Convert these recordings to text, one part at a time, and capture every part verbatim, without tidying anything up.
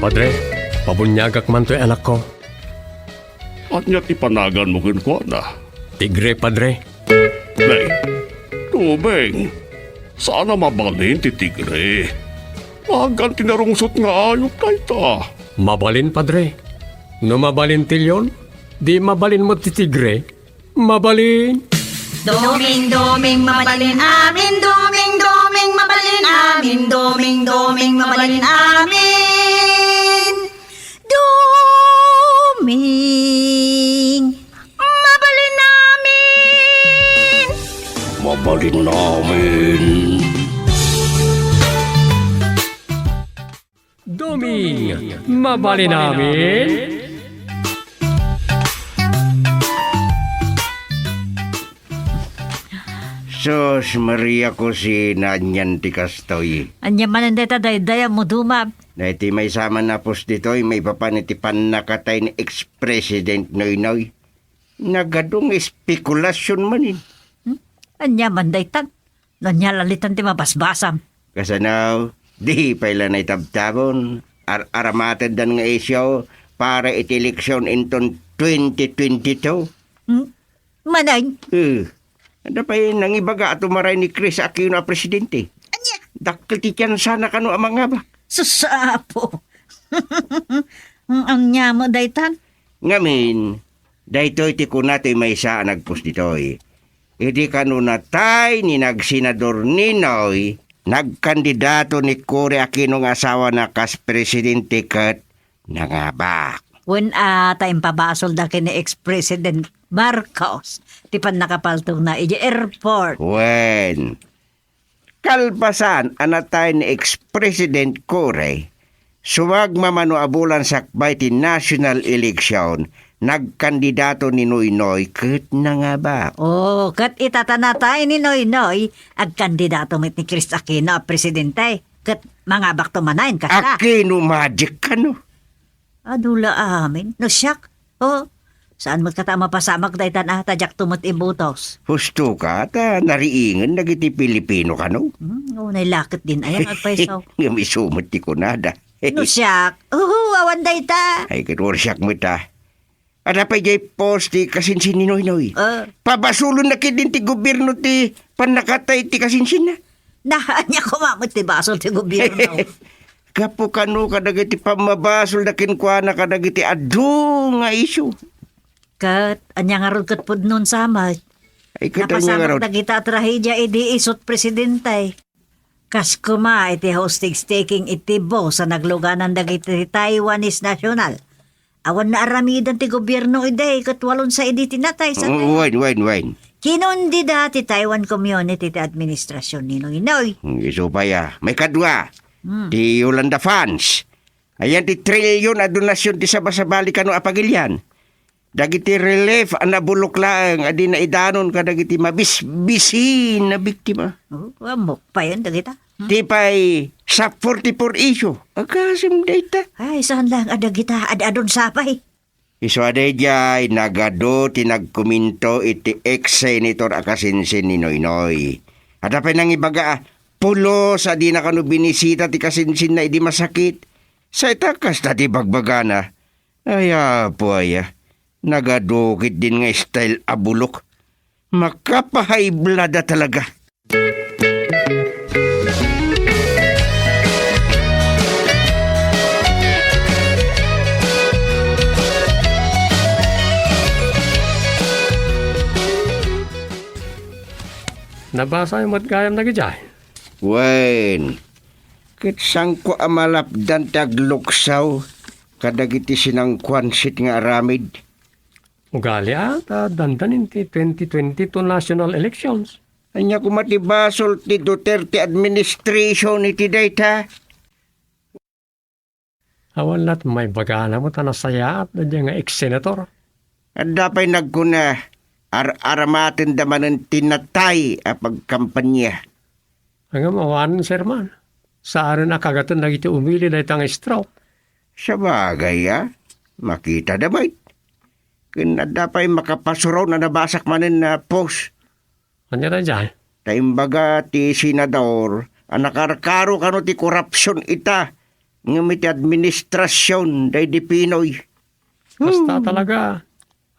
Padre, pabuniagak man toy anakko. Ania ti panaganmo kenkuana? Tigre, Padre. Nay, Doming, saan a mabalin ti tigre. Nagan ti narungsot nga ayup dayta. Mabalin, Padre. No mabalin ti leon, di mabalin met ti tigre. Mabalin. Doming, doming, mabalin amin. Doming, doming, mabalin amin. Doming, doming, mabalin amin. Doming, mabalin amin. Mabalin amin. Doming, mabalin amin. Sus, Maria Cosina, anian ti kastoy? Ania manen dayta daydayaw mo, Duma? Daytoy maysa man a post ditoy, maipapan iti pannakatay ni ex-President Noynoy. Nagadu nga espekulasion manen. Hmm? Ania man daytan? No ania lalitan ti mabasbasam? Kasano? Di pay la naitabtabon. Ar-aramateddan nga isyu para iti eleksyon inton twenty twenty-two. Hmm? Manay? Eh, adda pay nangibaga a tumaray ni Chris Aquino a presidente. Ania? Dakkel ti tiyansana kano a mangabak. Sus, Apo. Ania met daytan? Ngamin, daytoy ti kuna ti maysa a nagpost ditoy. Idi kano natay ni nagsenador Ninoy, nagkandidato ni Cory Aquino nga asawana kas presidente ket nangabak. Wen a ta impabasolda ken ni ex-President Marcos ti pannakapaltogna idiay airport. Wen, kalpasan a natay ni ex-President Cory, sumagmamano a bulan sakbay ti national election, nagkandidato ni Noynoy ket nangabak. Oh, ket ita ta natay ni Noynoy, agkandidato met ni Chris Aquino a presidente. Ket mangabakto manen, kasta. Aquino magic kano? Adu la amin. No siak? Oh, saan met kata a mapasamak daytan a ta diakto met ibutos? Husto ka, ta nariingen dagiti Pilipino kano? Hmm, unay la ketdin aya nga agpayso. Ngem isu met ti kunada. No siak? Uhu, awan dayta. Ay, ket wen siak met a. Adda pay diay post ti kasinsin ni Noynoy. Ah. Pabasolonna ketdin ti gobierno ti pannakatay ti kasinsinna. Na, ania koma met ti basol ti gobierno? Gapu kano kadagiti pammabasolda kenkuana kadagiti adu nga isyu. Ket ania ngarud ket pudnon sa met? Ay, ket ania ngarud? Napasamak dagita a trahedia idi isut presidente. Kas koma iti hostage-taking iti bus a nagluganan dagiti Taiwanese national. Awan naaramidan ti gobierno idi ket walon sa idi ti natay sa. Oh, wen, wen, wen. Kinundida ti Taiwan community ti administrasyon ni Noynoy. Hmm, isu pay a. Maikadua, hmm, ti Yolanda Funds. Ayan ti trilyon a donasyon ti sabasabali kano a pagilian. Dagiti relief a nabulok laeng a di naidanon kadagiti mabisbisin a biktima. Oh, ammok payen dagita. Hmm. Ti pay sa forty-four issue. Agasem dayta. Ay, saan laeng a dagita ad-adun sapay? Isu a daydiay, nagadu ti nagkomento iti ex-senator a kasinsin ni Noynoy. Adda pay nangibaga a pulos a dina kano binisita ti kasinsinna idi masakit. Sa ita kasta ti bagbagana. Ay, apo aya. Nagadu ketdin nga style a bulok. Makapa-high blood a talaga. Nabasa met gayam dagidiay? Wen, ket saanko a malapdan ti agluksaw kadagiti sinangkuansit nga aramid. Ugali a ta dandanin ti twenty twenty-two national elections. Ania koma ti basol ti Duterte administration iti dayta? Awan lat maibagana met a nasayaat daydiay nga ex-senator. Adda pay nagkuna, ar-aramatenda manen ti natay a pagkampanya. Ngem awanen, Sir Man. Saanen a kagaten dagiti umili dayta nga stroke. Sabagay a, makitada met. Ken adda pay makapasuron a nabasak manen a post. Ania daydiay? Ta imbaga ti senador a nakarkaro kano ti korupsion ita. Ngem iti administrasion daydi Pinoy. Kasta Hmm. talaga.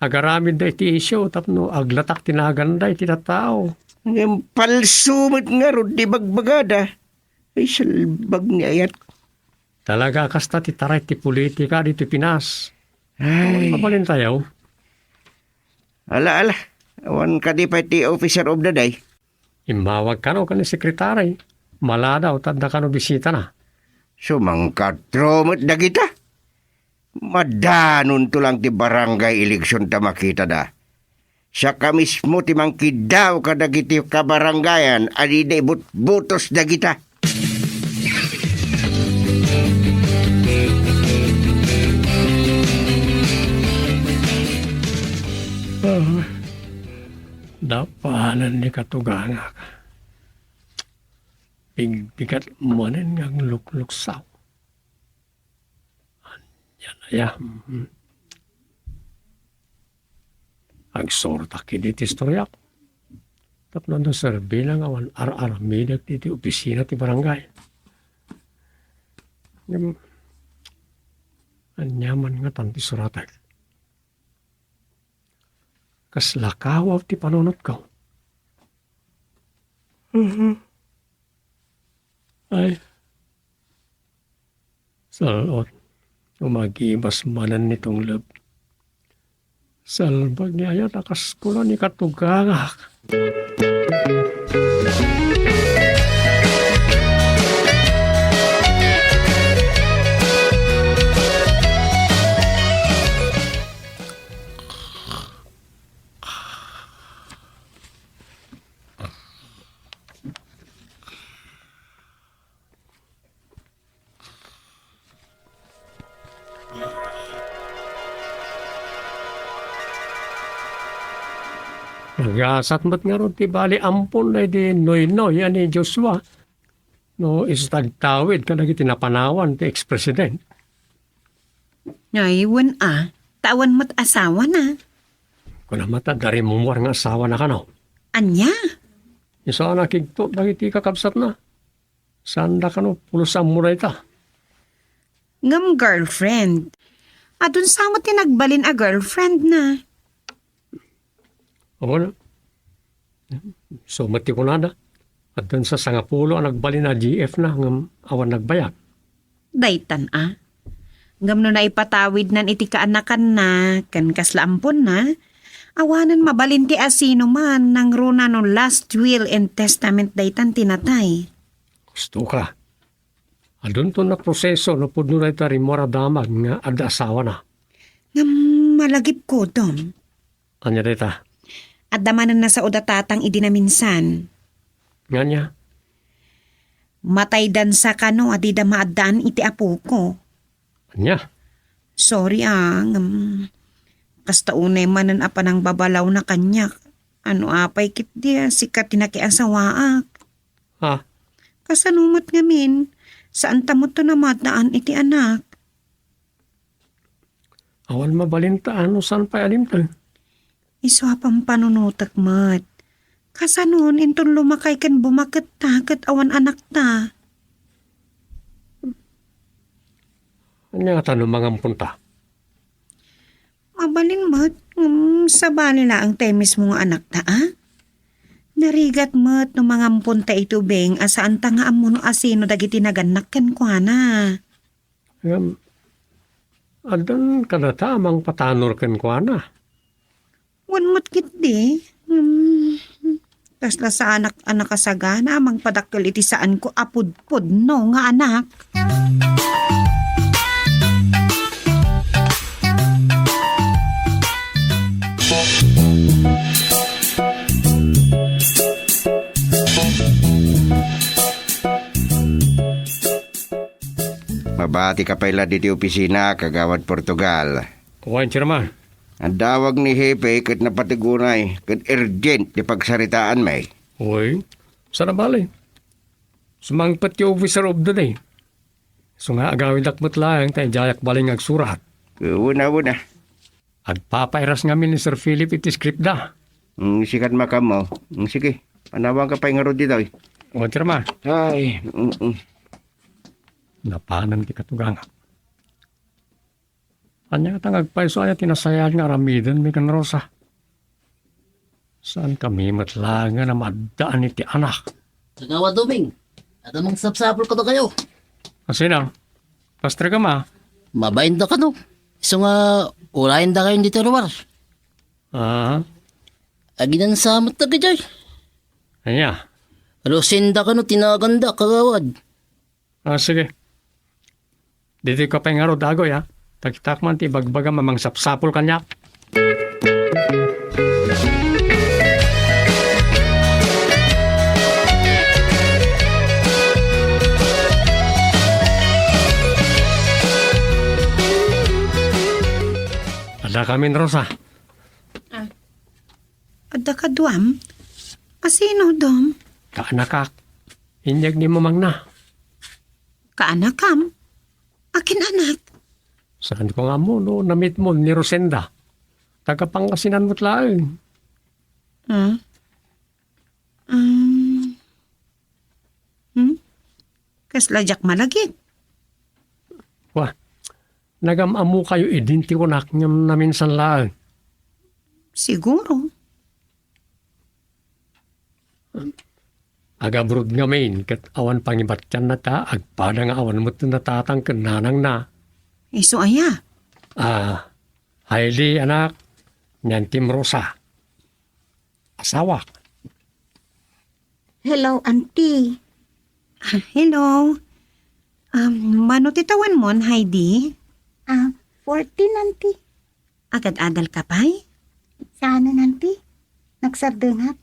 Agaramidda iti isyu tapno aglatak ti naganda iti tattao. Ngem palso met ngarud ti bagbagada. Ay, salbag ni ayat. Talaga, kasta ti taray ti politika ditoy Pinas. Ay. Awan mabalintayo. Ala, ala. Awan kadi pay ti officer of the day. Immawag kano ken ni sekretary. Maladaw ta adda kano bisitana. Sumangkatro met dagita. Madanonto lang ti barangay eleksion ta makitada. Siaka mismo ti mangkiddaw kadagiti kabarangayan a dida ibutbutos dagita. Ah, napanan ni katugangak. Bigbigat manen nga aglukluksaw. Ania, mhm. Agsurotak iti istoriak. Tapno no serbina nga awan ar-aramidek iti opisina ti barangay. Ngem, ania man ngatan ti suratek? Kasla kawaw ti panunotko. Mhm. Ay. Sal-ot, umagibas manen ni Tungleb. Salbag ni ayat a kas kuna ni katugangak. Nagasat met ngarud ti bali ampon daydi noynoy a ni Joshua no isu ti agtawid kadagiti napanawan ti ex-president. Ay, wen a, ta awan met asawana. Kuna met adda rimmuar nga asawana kano? Ania? Isu a nakigtot dagiti kakabsatna. Saanda kano pulos ammo dayta? Ngem girlfriend. Adun sa met ti nagbalin a girlfriend na. Awan. Isu met ti kunada. Addan sa sangapulo a nagbalin a G F na ngem awan nagbayag. Daytan a. Ngem no naipatawidnan iti kaanakanna ken kasla amponna, awanen mabalin ti asinoman nangruna no last will and testament daytan ti natay. Gusto ka. Adunton a proseso no pudno dayta rimmuar a damag nga adda asawana. Ngem malagipko, Dom. Ania dayta? Adda manen nasao da tatang idi naminsan. Ngania? Mataydan sa kano a dida maaddaan iti apoko. Ania? Sorry a, ngem kasta unay manen a panangbabalawna kaniak. Ano apay ketdi a sika ti nakiasawaak? Ha? Kasano met ngamin? Saanta met a maaddaan iti anak? Awan mabalinta no saan pay a dimteng. Isu a pampanunotek met. Kasanon inton lumakay ken bumaketta ket awan anakta? Ania ngata no mangamponta? Mabalin met, ngem sabali laeng ti mismo nga anakta, a? Narigat met no mangamponta iti ubing a saanta nga ammo no asino dagiti nagannak kenkuana. Ngem, addan kadata a mangpatanor kenkuana? Wen met ketdi. Hmm. Kasla saanak a nakasagana a mangpadakkel iti saanko a pudpudno nga anak. Mabati ka pay la ditoy opisina, Kagawad Portugal. Wen, Chairman. Adda awag ni Hepe ket napatig unay ket urgent ti pagsaritaanmi. Wen, saan a bale. Sumangpet ti officer of the day. Isu nga agawidak met laeng ta idiayak balin nga agsurat. Wen a, wen a. Agpapairas ngamin ni Sir Philip iti script da. Mm, sikat makaammo. Mm, sige, panawanka pay ngarud ditoy. Wen, Chairman. Ay, mm, mm. Napanen ti katugangak. Ania ngata nga agpayso aya ti nasayaat nga aramidenmi ken Rosa? Saankami met laengen a maaddaan iti anak. Kagawad Doming, adda mangsapsapul kadakayo. Asino? Pastor ka ma? Mabain da kano. Isu nga, ulayen da kayo ditoy lugar. Ah? Aginansa met dagitoy. Ania? Lucinda kano ti nagan da, kagawad. Ah, sige. Ditoy ka pay ngarud, Agoy, ha? Ta kitak man ti ibagbagam a mangsapsapul kaniak. Adda kamin, Rosa. Ah. Adda kaduam? Asino, Dom? Kaanakak. Inyag ni mamangna. Kaanakam? Akin anak? Saan ko nga ammo no namitmo ni Rosenda. Taga Pangasinan met laeng. Ah? Um, hmm? Kasla diak malagip. Wa, nagam-ammo kayo idin ti kunak ngem naminsan laeng. Siguro. Agabrod ngamin, ket awan pangibatianna ta agpada nga awan met natatang ken nanangna. Isu aya? Ah, Heidi, anak, nian ti Rosa. Asawak. Hello, Auntie. Ah, hello. Um, mano ti tawenmon, Heidi? Ah, fourteen, Auntie. Agad-adal ka pay? Saanen, Auntie. Nagsardengak.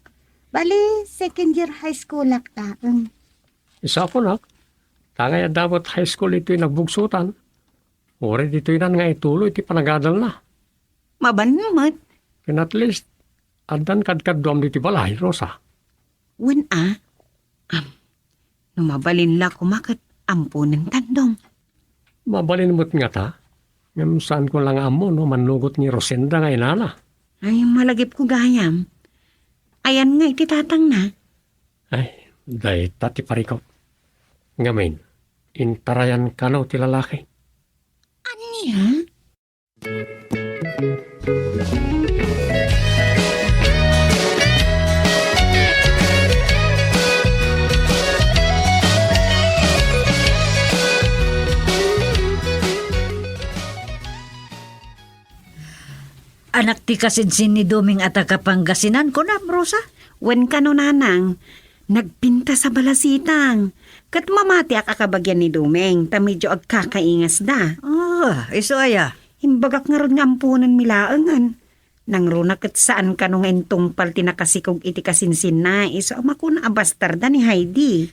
Bali, second year high school ak laeng. Isu a kunak, tangay a dapot high school itoy nagbugsotan. Uray ditoynan nga ituloy ti panagadalna. Mabalin met. Ken at least, addan kadkaduam ditoy balay, Rosa. Wen a, am, no mabalin la koma ket amponen tandong. Mabalin met ngata, ngem saan ko la nga ammo no mannugot ni Rosenda nga inana. Ay, malagip ko gayam. Ayan nga iti tatangna. Ay, dayta ti parikut. Ngamin, intarayan kano ti lalaki. Ania? Anak ti kasinsin ni Doming a taga Pangasinan, kunam, Rosa? Wen kano, nanang, nagpintas a balasitang. Ket mamatiak a kabagian ni Doming, ta medio agkakaingasda. Ah, isu aya? Imbagak ngarud nga amponenmi laengen. Nangruna ket saan kano nga intungpal ti nakasikog iti kasinsinna, isu a makuna a bastarda ni Heidi.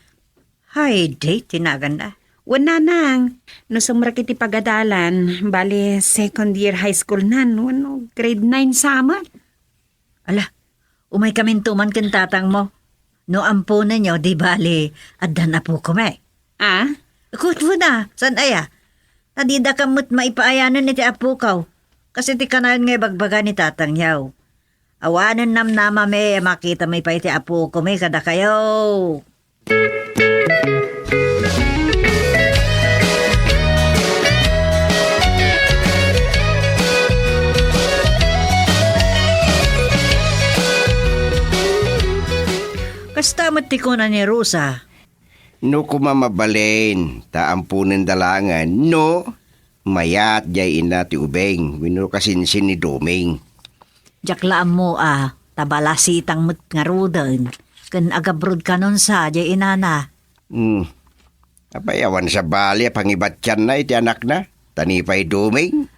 Heidi ti naganna? Wen, nanang, no sumrek iti pagadalan, bali second year high school nan, wenno grade nine sa met. Ala, umay kaminto man ken tatangmo. No amponenyo, di bali, addan apokom, eh. Ah? Kutfo na, saan aya? Ta didakam met maipaayanen iti apokaw. Kas iti kanayon nga ibagbaga ni tatangyaw. Awanen namnamami a makitami pay ti apokomi kadakayo. Kasta met ti kuna ni Rosa. No koma mabalin, ta amponen da laengen, no mayat diay ina ti ubing, wenno kasinsin ni Doming. Diak la ammo a, ta balasitang met ngaruden, ken agabrod kanon sa diay inana. Hmm. Apay, awan sabali a pangibatianna iti anakna, ta ni pay Doming?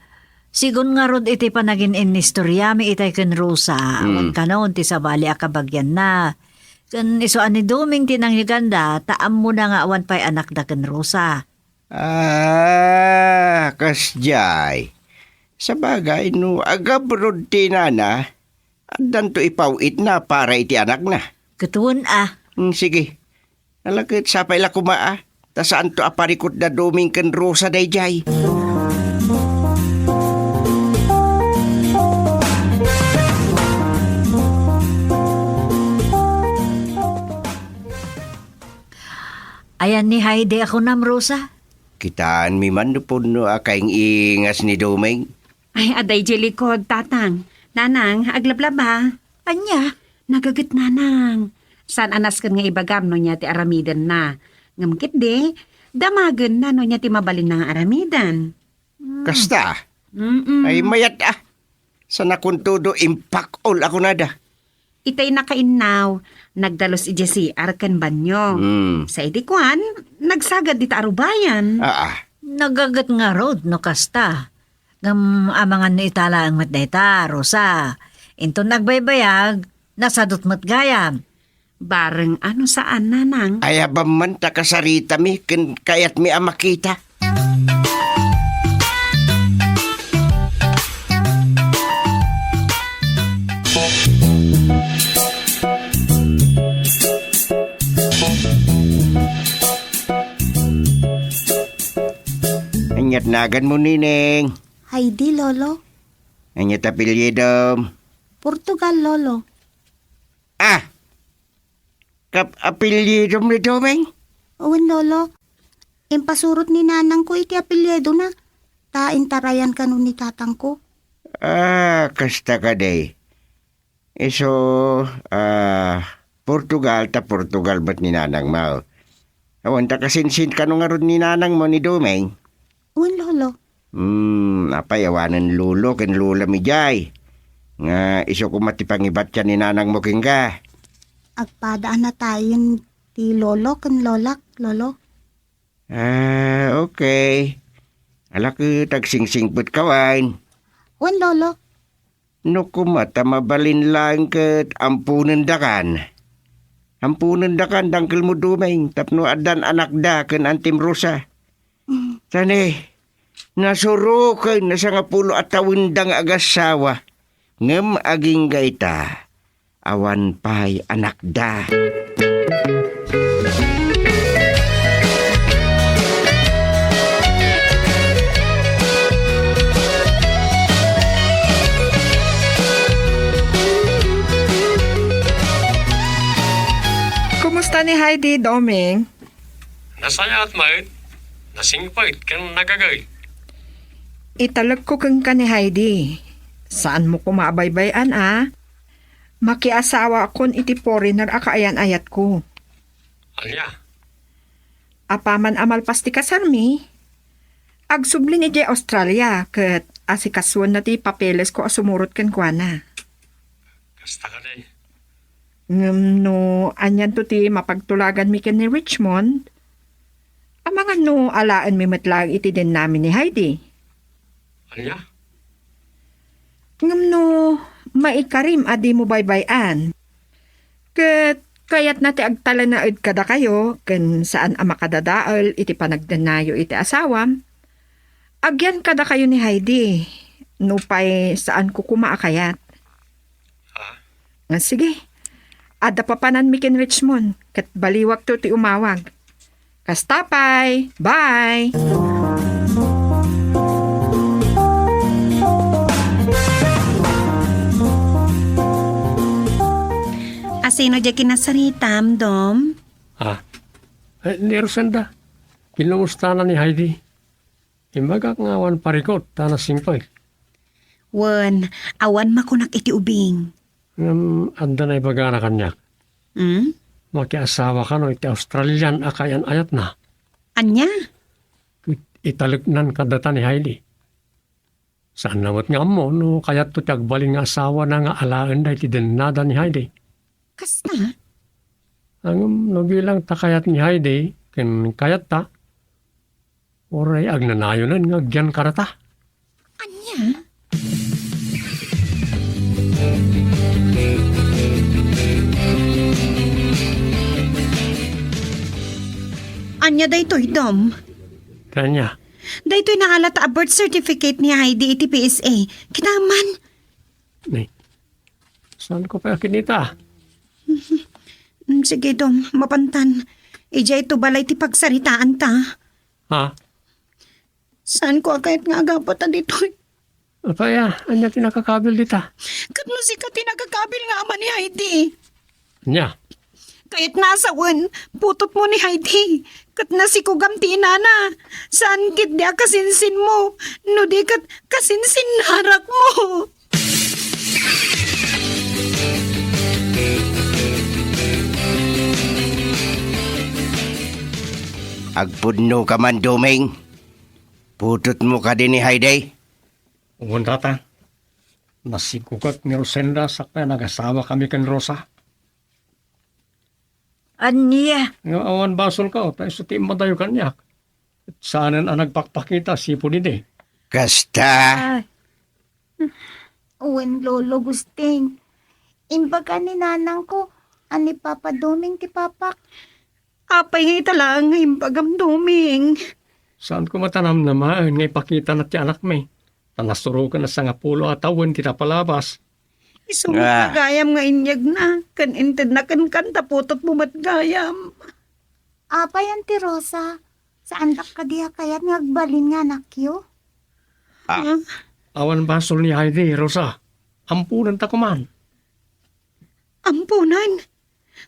Sigun ngarud iti panagin-innistoriami itay ken Rosa, hmm, awan kanon ti sabali a kabagianna. Ken isu a ni Doming ti nangyeganda, ta ammona nga awan pay anakda ken Rosa. Ah, kasdiay. Sabagay, no agabrod ti inana, addanto ipaw-itna para iti anakna. Ket wen a. Hmm, sige. Ala ket sapay la koma a, ta saanto a parikut da Doming ken Rosa daydiay. Ayan ni Heidi a kunam, Rosa? Kitaenmi man no pudno a kaing-ingas ni Doming. Ay, adda idiay likod, Tatang. Nanang, aglablaba. Ania? Nagaget, Nanang. Saan a nasken nga ibagam no ania ti aramidenna. Ngem ketdi, damagenna no ania ti mabalinna nga aramiden. Kasta? Mm-mm. Ay, mayat a. Saan a kuntudo, impakol a kunada. Itay nakainnaw, nagdalus idiay C R ken banyo. Hmm. Sa idi kuan, nagsagad dita arubayan. Aa. Nagaget ngarud no kasta. Ngem amangan no ita laeng met dayta, Rosa. Inton nagbaybayag, nasadut met gayam. Bareng ano saan, Nanang? Ayabam man ta kasaritami ken kayatmi a makita. Aniat naganmo, Nining? Heidi, Lolo. Aniat apelyidom? Portugal, Lolo. Ah! Kap-, apelyidom ni Doming? Wen, Lolo. Impasurot ni nanangko iti apelyidona, ta intarayan kano ni tatangko. Ah, kasta kadi. Isu, ah, Portugal, ta Portugal met ni nanangmo. Awan ta kasinsin kano ngarud ni nanangmo ni Doming? Wen, Lolo. Hmm, apay, awanen lolo ken lolam idiay. Nga isu koma ti pangibatian ni nanangmo kenka. Agpada a natayen ti lolo ken lolak, Lolo. Ah, okay. Ala ket agsingsingpet ka wen. Wen, Lolo. No koma ta mabalin laeng ket amponendakan. Amponendakan, dangkelmo Doming, tapno addan anakda ken Antim Rosa. Mm. Tani, nasuroken a sangapulo a tawenda nga agassawa, ngem agingga ita, awan pay anakda. Kumusta ni Heidi, Doming? Nasayaat met, nasingpet ken nagaget. Italekko kenka ni Heidi. Saanmo koma a baybay-an a makiasawaakon iti foreigner a kaayan-ayatko. Ania? Apaman a malpas ti kasarmi, agsublin idiay Australia ket asikasuenna ti papelesko a sumurot kenkuana. Kasta kadi. Ngem no anianto ti mapagtulaganmi ken ni Richmond, amangan no alaenmi met laeng iti dennami ni Heidi. Ania? Ngem no maikarim a dimo baybay-an, ket kayatna ti agtalinaed kadakayo ken saan a makadadael iti panagdennayo iti asawam, agyan kadakayo ni Heidi, nupay saanko koma a kayat. Ah. Nga sige, adda papananmi ken Richmond, ket baliwakto ti umawag. Kasta pay. Bye! Asino diay kinasaritam, Dom? Ah, eh, ni Rosenda. Kinumustana ni Heidi. Imbagak nga awan parikut, ta nasingpet. Wen, awan makunak iti ubing. Ngem adda naibagana kaniak. Hmm? Makiasawa kano iti Australian a kaayan-ayatna. Ania? It-, italeknan kadata ni Heidi. Saanna met nga ammo no kayatto ti agbalin nga asawana nga alaenda iti dennada ni Heidi. Kasta? Ngem no bilang ta kayat ni Heidi ken kayatta, uray agnanayonen nga agyan kadata. Ania? Ania daytoy, Dom? Ania? Daytoy naalata a birth certificate ni Heidi iti P S A. Kitaem man. Ni, saanko pay a kinita? Mm, sige, Dom, mapantan. Idiay to balay ti pagsaritaanta. Ha? Saanko a kayat nga agapata ditoy? Apay a, ania ti nakakabil dita? Ket no sika ti nakakabil nga ama ni Heidi? Ania? Kayatna a sawen, putotmo ni Heidi, ket nasikugam ti inana. Saan ketdi a kasinsinmo, no di ket kasinsinnarakmo. Agpudno ka man, Doming. Putotmo kadi ni Heidi? Wen, Tata. Nasikugak ni Rosenda sakbay a nagasawa kami ken Rosa. Ania? Nga awan basolka, ta isu ti immadayo kaniak. Saanen a nagpakpakita, sipud idi. Kasta? Ay. Wen, Lolo Gusting. Imbaga ni nanangko, a ni Papa Doming ti papak. Apay nga ita laeng nga imbagam, Doming? Saanko met a namnamaen nga ipakitana ti anakmi. Ta nasuroken a sangapulo a tawen ti napalabas. Isu met Ah. gayam nga inyegna, ken intedna kenka ta putotmo met gayam. Apay, Auntie Rosa, saandak kadi a kayat nga agbalin nga anakyo? Ah. Ah. Awan basol ni Heidi, Rosa. Amponenta koman. Amponen?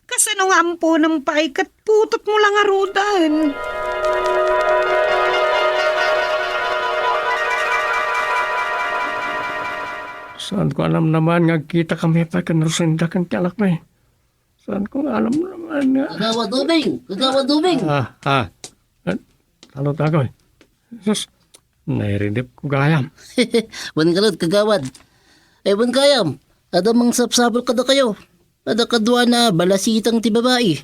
Kasano nga amponen pay ket putotmo la ngaruden? Saanko a namnamaen nga agkitakami pay ken Rosenda ken ti anakmi. Saanko nga namnamaen nga Kagawad Doming! Kagawad Doming! Ah, ah. Eh, ano tagoy? Sus, nairidipko gayam. Wen ngarud, Kagawad. Eh, wen gayam, adda mangsapsapul kadakayo. Adda kaduana a balasitang ti babai.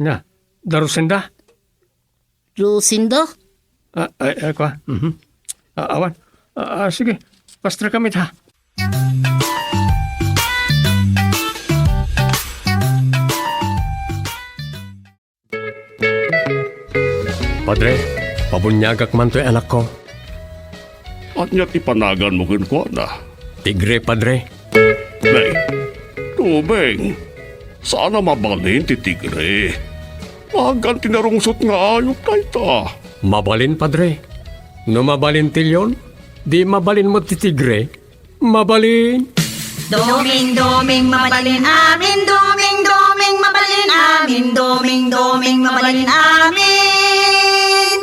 Ania, da Rosenda? Rosenda? Ah, ay, ay, kwa. Mhm. Ah, awan. Ah, ah, sige, pastor kami ta. Padre, pabuniagak man toy anakko. Ania ti panaganmo kenkuana? Tigre, Padre. Nay, Doming, saan a mabalin ti tigre. Nagan ti narungsot nga ayup dayta. Mabalin, Padre. No mabalin ti leon, di mabalin met ti tigre. Mabalin. Doming, Doming, mabalin amin. Doming, Doming, mabalin amin. Doming, Doming, mabalin amin.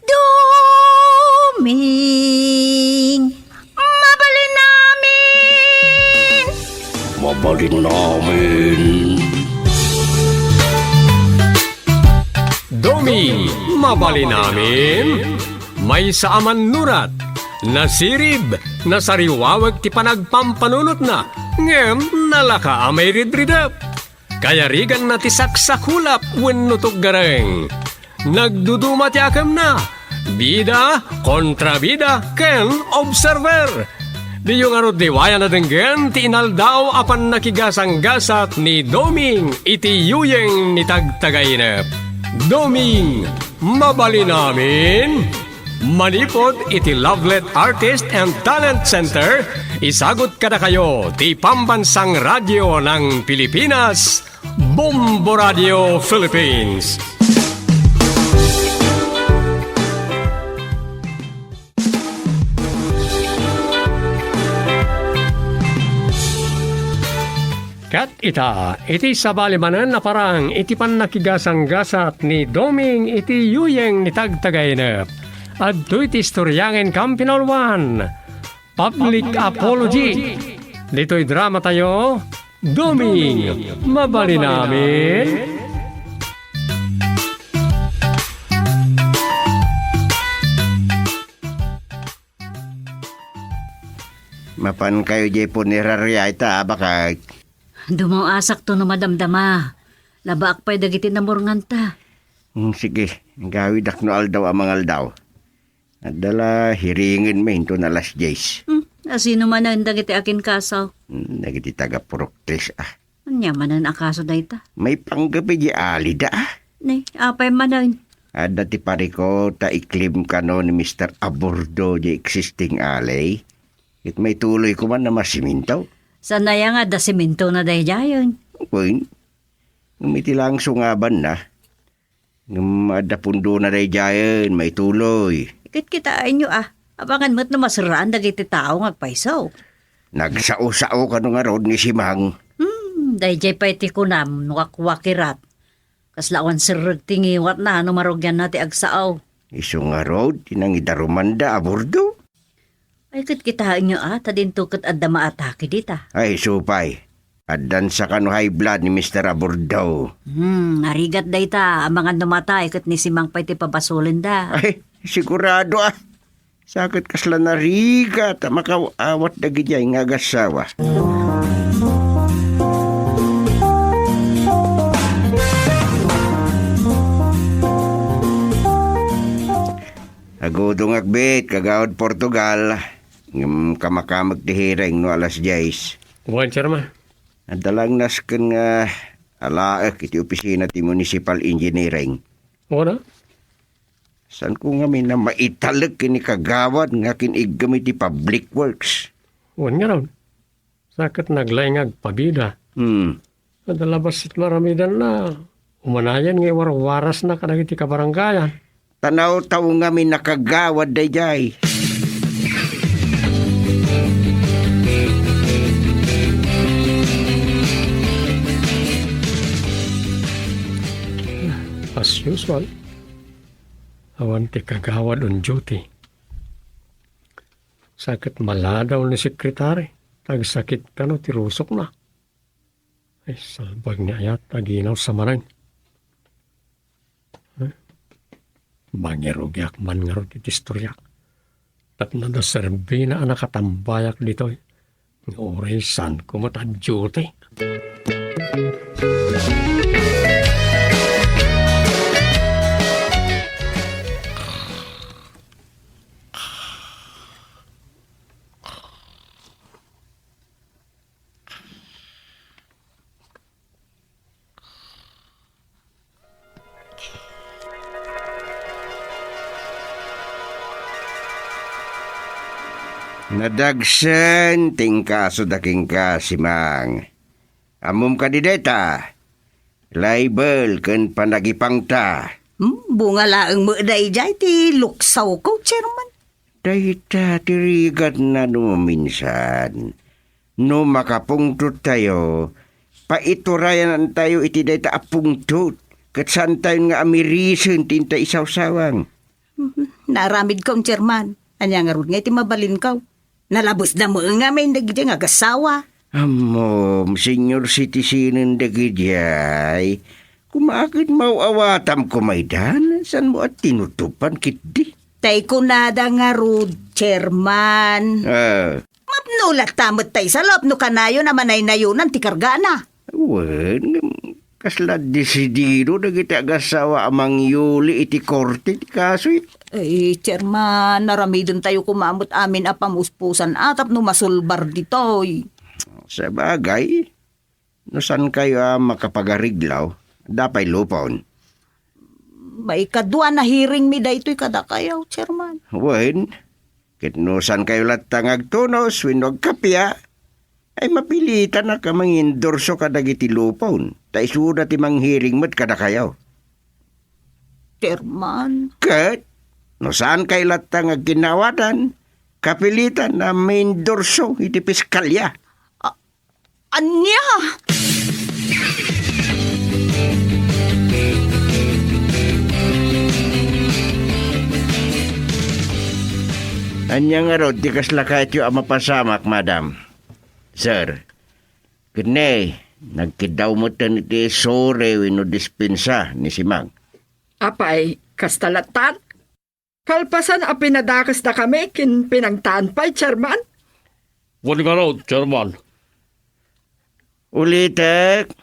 Doming, mabalin amin. Mabalin amin. Doming, mabalin amin. Maysa a mannurat, nasirib, nasariwaweg ti panagpampanunotna, ngem nalaka a mairidridep. Kayariganna ti saksakulap wenno tuggareng. Nagduduma ti akemna, bida, kontrabida, ken observer. Diyo ngarud liwayan a denggen ti inaldaw a pannakigasanggasat ni Doming iti yuyeng ni Tagtagainep. Doming, mabalin amin. Manipud iti Lovelet Artist and Talent Center, isagut kadakayo ti Pambansang Radyo ng Pilipinas, Bombo Radio Philippines. Ket ita, iti sabali manen a parang iti pannakigasanggasat ni Doming iti yuyeng ni Tagtagainep, adtoy ti istorya nga inkampinawloan, Public Apology. Ditoy drama tayo, Doming, mabalin amin. Mapankayo diay punerarya ita, a, baket? Dumaw-asakto no madamdama. Labaak pay dagiti namurnganta. Hmm, sige, gawidak no aldaw a mangaldaw. Adda la hiringen mi inton alas dies. Hmm, asino manen dagiti akinkasaw? Hmm, dagiti taga-Purok Tres, a. Ania manen a kaso dayta? Maipanggep idiay alida, a. Ni, apay manen? Adda ti pariko ta i-claim kano ni Mister Aburdo diay existing ali. Ket maituloy koma a masiminto. Saan aya nga adda siminto na daydiayen? Wen, ngem iti laeng sungabanna. Ngem adda pundona daydiayen, maituloy. Kitkitaenyo, a. Amangan met no maserraan dagiti tao nga agpayso. Nagsao-sao kano ngarud ni Simang. Hmm, Daydiay pay ti kunam no wakwakirat. Kasla awan serreg ti ngiwatna no marugianna ti agsao. Isu ngarud ti nangidarumanda a burdo? Ay, ket kitaenyo a, ta dinto ket adda maatake dita. Ay, supay. Addan sa kano high blood ni Mister Aburdo. Hmm, narigat dayta, amangan no matay ket ni Simang pay ti pabasolenda. Ay, sigurado a. Sa ket kasla narigat a makaawat dagidiay nga agassawa. Agudongak bet, kagawad Portugal. Ngem kamakamek ti hearing no alas dies. Wen, Chairman. Adda lang nasken nga alaek iti opisina ti Municipal Engineering. Wen a? Saanko ngamin a maitalek ken ni kagawad nga kin-iggem iti Public Works. Wen ngarud. Sa ket naglaing nga agpabida. Hmm. Adda labasit maramidanna. Umanayen nga iwarwarasna kadagiti kabarangayan. Tanaw-taw ngamin a kagawad daydiay. As usual, awan ti kagawad on duty. Sa ket maladaw ni sekretari, ta agsakit kano ti rusokna. Ay, salbag ni ayat, aginaw sa manen. Eh? Mangirugiak man ngarud iti istorya. Tapno da serbina a nakatambayak ditoy. Nga uray saan ko matadyote. Nadagsen ti inkasoda kenka, Simang. Ammom kadi dayta? Libel ken panagipangta. Hmm, bunga laeng met daydiay ti luksawko, Chairman. Dayta ti rigatna no maminsan. No makapungtottayo, paiturayanantayo iti dayta a pungtot, ket saantayon nga amirisen ti inta isawsawang. Mhm. Naaramidko, Chairman. Ania ngarud nga iti mabalinko? Nalabesda met ngamin dagiti nga agassawa. Ammom, senior citizen dagidiay. Koma ket maaw-awatam koma idan, saanmo a tinutupan ketdi? Tay kunada ngarud, Chairman. Ah. Mapno latta met tay salop no kanayon a manaynayonan ti kargana. Wen, ngem kasla desidido dagiti agassawa a mangyuli iti korte ti kasoy. Ay, Chairman, naramidentayo koma met amin a pamuspusan a tapno masolbar ditoy. Sabagay, no saankayo a makapagariglaw, adda pay lupon. Maikadua a hearingmi daytoy kadakayo, Chairman. Wen, ket no saankayo latta nga agtunos wenno agkappia, ay mapilitanak a mangindorso kadagiti lupon, ta isuda ti manghearing met kadakayo. Chairman. Ket, no saankayo latta nga agkinnaawatan, kapilitan a maindorso iti piskalya. A-, ania? Ania ngarud ti kasla kayatyo a mapasamak, madam? Sir, ket ne, nagkiddaw metten iti sore wenno dispensa ni Simang. Apay, kasta lattan? Kalpasan a pinadakesdakami ken pinangtaan pay, Chairman? Wen ngarud, Chairman. Ulitek,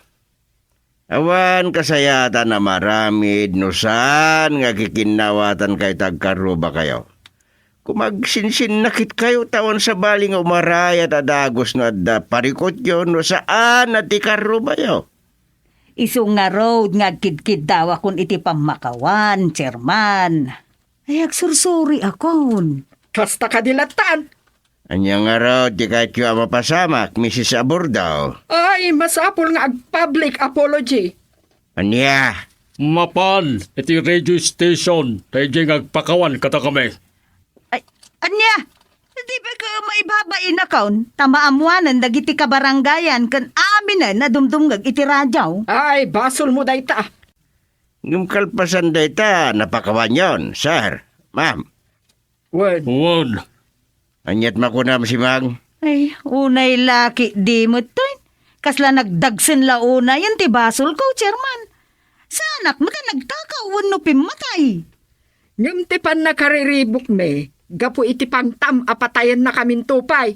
awan kasayaatan a maaramid no saan nga kikinnawatankayo ta agkarrubakayo. Koma agsinsinna ketkayo ta awan sabali nga umarayat a dagus no adda parikutyo no saan a ti karrubayo. Isu ngarud nga agkidkiddawakon iti pammakawan, Chairman. Ay, agsursuriakon. Kasta kadi lattan? Ania ngarud ti kayatyo a mapasamak, Missus Aburdo? Ay, masapul nga ag-public apology. Ania? Mapan iti radio station, ta idiay nga agpakawan kadakami. Ay, ania? Di ba ka maibabainakon, ta maammoanen dagiti kabarangayan ken aminen a dumdumngeg iti radio? Ay, basolmo dayta. Ngem kalpasan dayta, napakawanyon, sir, ma'am. Wen. Wen. Ania't makunam, Simang? Ay, unay la ketdi metten. Kasla nagdagsen la unayen ti basolko, Chairman. Saanak met a nagtakaw wenno pimmatay. Ngem ti pannakariribukmi gapu iti pangtam a patayennakaminto pay.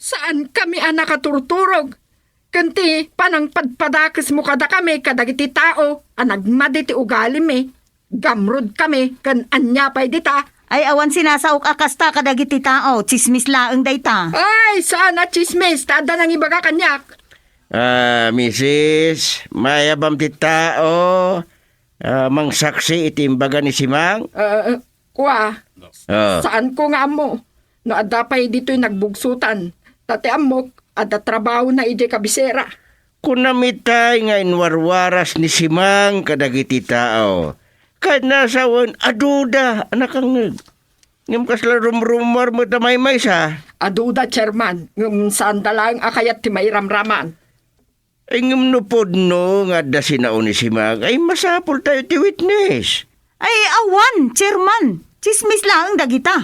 Saankami a nakaturturog ken ti panangpadpadakesmo kadakami kadagiti tao a nagmadi ti ugalimi. Gamrodkami ken ania pay dita? Ay, awan sinasaok a kasta kadagiti tao. Tsismis laeng dayta. Ay, saan a tsismis, ta adda nangibaga kaniak. Ah, misis, mayabam ti tao, ah, mangsaksi iti imbaga ni Simang? Ah, ah, kua, Ah. saanko nga ammo. No adda pay ditoy nagbugsotan, ta ti ammok, adda trabahona idiay kabisera. Kunam itay nga inwarwaras ni Simang kadagiti tao. Ket nasawen, aduda a nakangngeg. Ngem kasla rumrumor met a maymaysa. Aduda, Chairman, ngem saanda laeng a kayat ti mairamraman. Ay, ngem no pudno nga adda sinao ni Simang, ay masapultayo ti witness. Ay, awan, Chairman. Tsismis laeng dagita.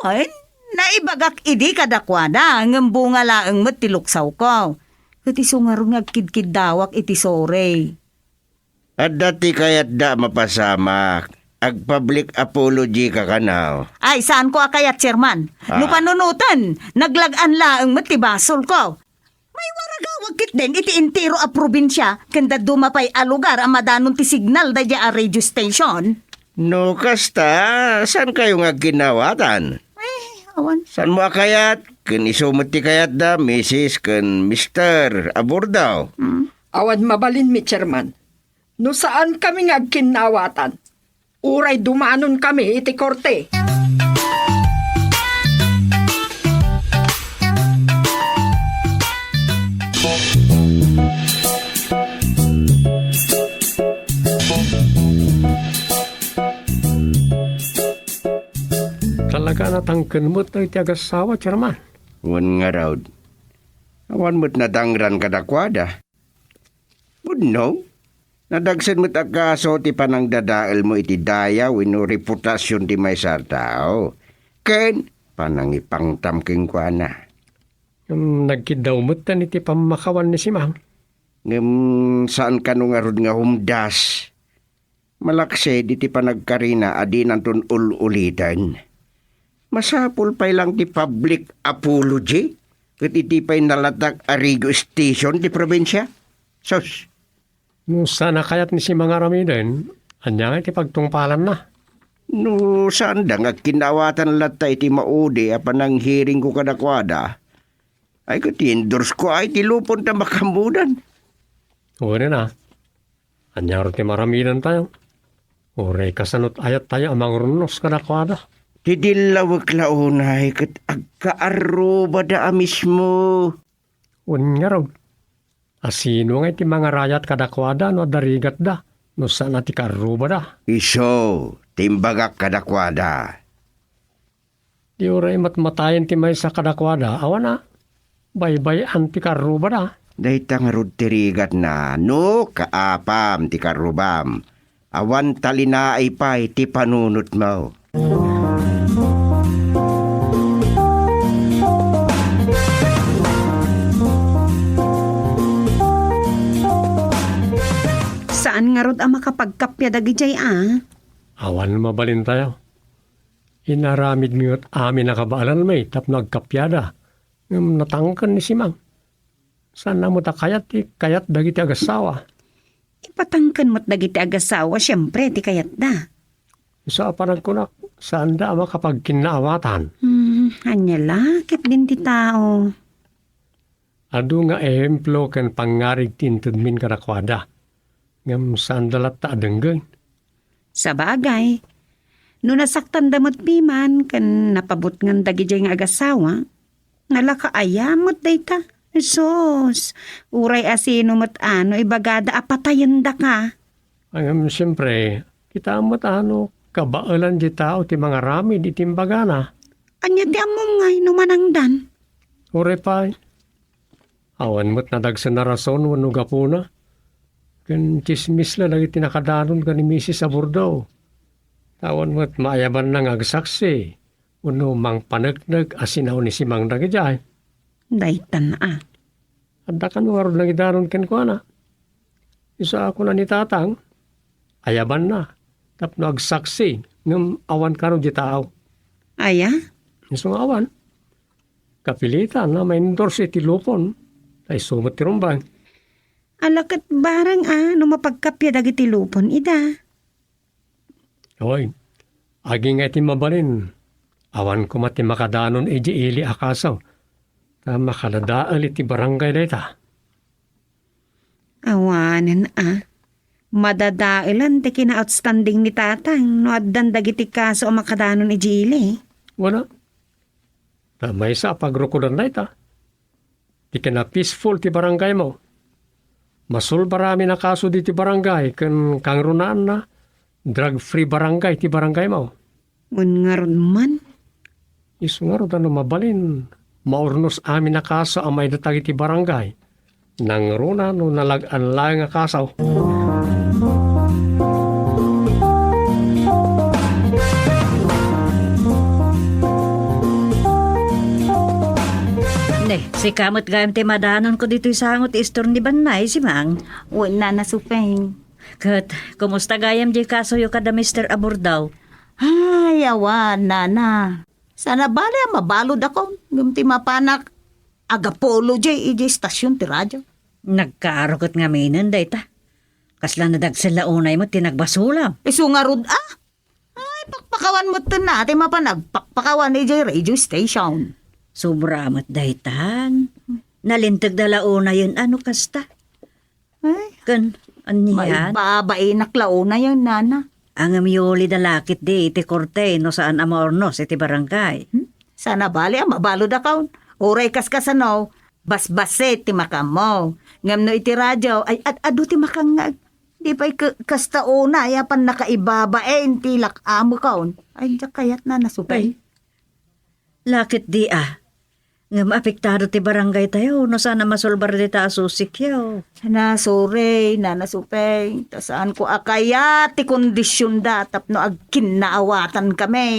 Wen, naibagak idi kadakuada, ngem bunga laeng met ti luksawko. Ket isu ngarud nga agkidkiddawak iti sorry. Adda ti kayatda a mapasamak. Agpublic apology ka kano. Ay, saanko a kayat, Chairman. No Ah. panunoten, naglag-an laeng met ti basolko. Maiwaragawag ketdin iti entero a probinsia ken dadduma pay a lugar a madanon ti signal daydiay a radio station. No kasta, saankayo nga agkinnaawatan? Eh, awan. Saanmo a kayat? Ken isu met ti kayatda, misis ken mister, a burdaw. Hmm. Awan mabalinmi, Chairman. No saankami nga agkinnaawatan, uray dumanonkami iti korte. Talaga a natangken met iti agassawa, Chairman. Wen ngarud, awan met nadangran kadakuada. Pudno, nadagsen met a kaso ti panangdadaelmo iti daya wenno reputasion ti maysa a tao, ken panangipangtam kenkuana. Ngem nagkiddaw metten iti pammakawan ni Simang. Ngem saan kano ngarud nga humdas? Malaksid iti panagkarina a dinanton ul-uliten. Masapul pay lang ti public apology ket iti pay nalatak a radio station ti probinsia. Sus! No saan a kayat ni Simang aramiden, ania ngay ti pagtungpalanna? No saanda nga agkinnaawatan latta iti maudi a pananghearingko kadakuada, ay ket i-endorse ko ay ti lupon ta makaammodan. Wen a. Ania ngarud ti maramidentayo? Uray kasano't ayattayo a mangrunnos kadakuada? Ti dillawek la unay ket agkaarrubada a mismo. Wen ngarud, a sino ngay ti mangarayat kadakuada no adda rigatda no saan a ti kaarrubada? Isu ti imbagak kadakuada. Di uray matmatayen ti maysa kadakuada, awan a baybay-an ti karrubada. Dayta ngarud ti rigatna, no kaapam ti karrubam, awan talinaay pay ti panunotmo. Saan ngarud a makapagkappia dagidiay a? Awan mabalintayo. Inaramid met amin a kabaelanmi tapno agkappiada, ngem natangken ni Simang. Saan a met a kayat ti kayat dagiti agassawa. Ipatangken met dagiti agassawa, siempre, ti kayatda. Isu a panagkunak, saanda a makapagkinnaawatan. Hmm, ania la ketdin ti tao? Adu nga ehemplo ken pangngarig ti intedmin kadakuada, ngem saanda latta a denggen. Sabagay, no nasaktanda met piman ken napabutngan dagidiay nga agassawa, nalaka aya met dayta? Sus, uray a sino met a no ibagada a patayendaka. Ngem, siempre, kita met a no kabaelan ti tao ti mangaramid iti imbagana. Ania ti ammom ngay no manangdan? Uray pay. Awan met nadagsen a rason wenno gapuna. Ken tsismis la dagiti nakadanon ken ni Misis Aburdo. Awan met maayabanna nga agsaksi wenno mangpaneknek a sinaw ni Simang dagidiay. Daytan a. Adda kano ngarud nangidanon kenkuana. Isu a kuna ni Tatang, ayabanna tapno agsaksi ngem awan kano di tao. Aya? Isu nga awan. Kapilitan a ma-endorse iti lupon. Isu met ti rumbeng. Ala ket bareng a no mapagkappia dagiti lupon ida. Oy, agingga iti mabalin, awan koma ti makadanon idiay ili a kaso, ta makadadael iti barangay dayta. Awanen a, madadaelan ti kina-outstanding ni Tatang no addan dagiti kaso a makadanon idiay ili. Wala. Ta maysa a pagrukodan dayta. Ti kina-peaceful ti barangaymo. Masulbar amin a kaso diti barangay ken kangrunaanna, drug-free barangay ti barangaymo. Wen ngarud man? Isu ngarud a no mabalin, maurnos amin a kaso a maidatag iti barangay. Nangruna no nalag-an laeng a kaso. Ne, sika met gayam ti madanonko ditoy sango ti istor ni Bannay, Simang. Wen, Nana Supeng. Ket, kumusta gayam diay kasoyo kada Mister Aburdaw? Ay, awan, Nana. Saan a bali a mabaludakon, ngem ti mapanak, agapolo diay idiay estasion ti radio. Nagkaaro ket ngaminen dayta. Kasla nadagsen la unay met ti nagbasolam. Isu ngarud a? Ay, pakpakawan metten a ti mapan agpakpakawan idiay radio station. Sobra met daytan. Nalintegda la unayen a no kasta. Ay, ken, ania? Maibabaenak la unayen, Nana. Ngem yulida la ketdi iti korte no saan a maurnos iti barangay. Hmm? Saan a bali a mabaludakon. Uray kaskasano, basbassit ti makammo. Ngem no iti radio, ay ad-adu ti makangngeg. Di pay ke-, kasta unay a pannakaibabaen ti lak-amekon. Ay, diak kayat, Nana Supeng. Ay, la ketdi a. Ngem apektado ti barangaytayo no saan a masulbar dita a susikyo. Nana, sorry, Nana Supeng, ta saanko a kayat ti kondisionda tapno agkinnaawatankami.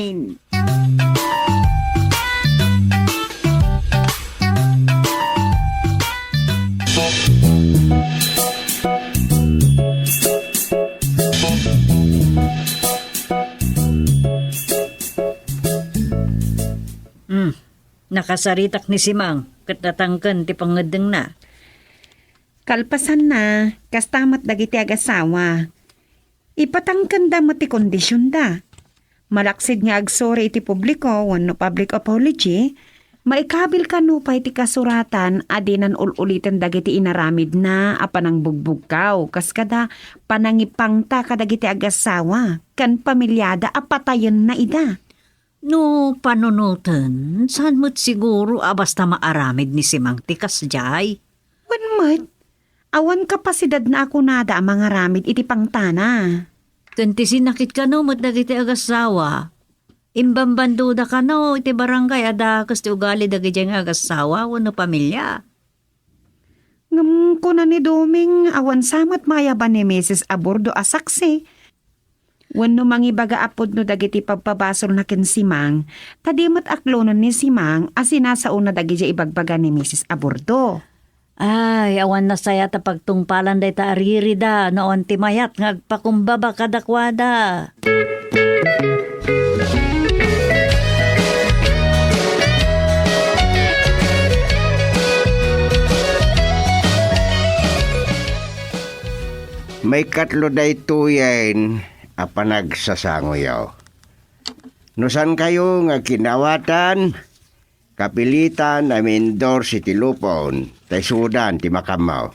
Hmm. Nakasaritak ni Simang ket natangken ti pangngeddengna. Kalpasanna, kasta met dagiti agasawa. Ipatangkenda met ti kondisionda. Malaksid nga agsuri iti publiko wenno public apology, maikabil kano pay ti kasuratan a dinan ul-uliten dagiti inaramidna a panangbugbugkaw kas kada panangipangta kadagiti agasawa ken pamiliada a patayenna ida. No panunoten, saan met siguro a basta maaramid ni Simang ti kasdiay? Wen met, awan kapasidadna a kunada a mangaramid iti pangtana. Ken ti sinakit kano met dagiti agassawa, imbambandoda kano iti barangay a dakes ti ugali dagidiay nga agassawa wenno pamilia. Ngem kuna ni Doming, awan sa met maayaban ni Misis Aburdo a saksi. Wenno mangibaga a pudno dagiti pabpabasolna ken Simang, ta di met aklonen ni Simang a sinasaona dagidiay ibagbaga ni Misis Aburdo. Ay, awan nasayat a pagtungpalan dayta a ririda no awan ti mayat nga agpakumbaba kadakuada. Maikatlo daytoyen a panagsasangoyo. No saankayo nga agkinnaawatan, kapilitan a ma-endorse iti lupon, ta isudan ti makammo.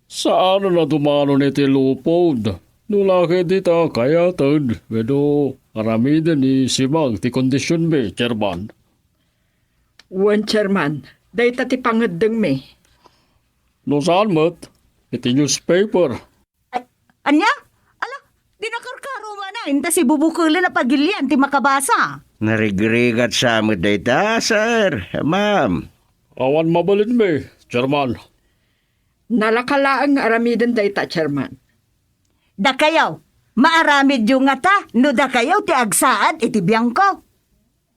Saanen a dumanon iti lupon. No la ketdi ta kayaten, wenno aramiden ni Simang ti kondisionmi, Chairman. Wen, Chairman, dayta ti pangngeddengmi. No saan met, iti newspaper. Ay, ania? Ala, di nakarkaro manen ta sibubukelen a pagilian ti makabasa. Narigrigat sa met dayta, sir, ma'am. Awan mabalinmi, Chairman. Nalaka laeng nga aramiden dayta, Chairman. Dakayo, maaramidyo ngata no dakayo ti agsaad iti biangko?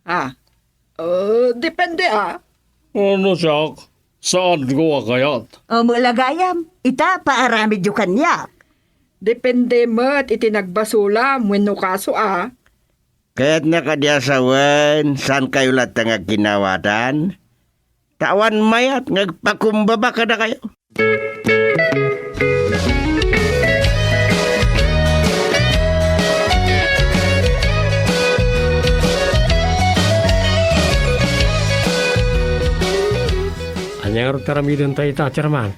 Ah, eh, depende, ah. Ano siak? Saanko a kayat? O, met la gayam, ita, paaramidyo kaniak. Depende met iti nagbasolam wenno kaso, ah. Kayatna kadi a sawen, saankayo latta nga agkinnawatan? Ta awan mayat nga agpakumbaba kadakayo. Ania ngarud ti aramidenta ita, Chairman?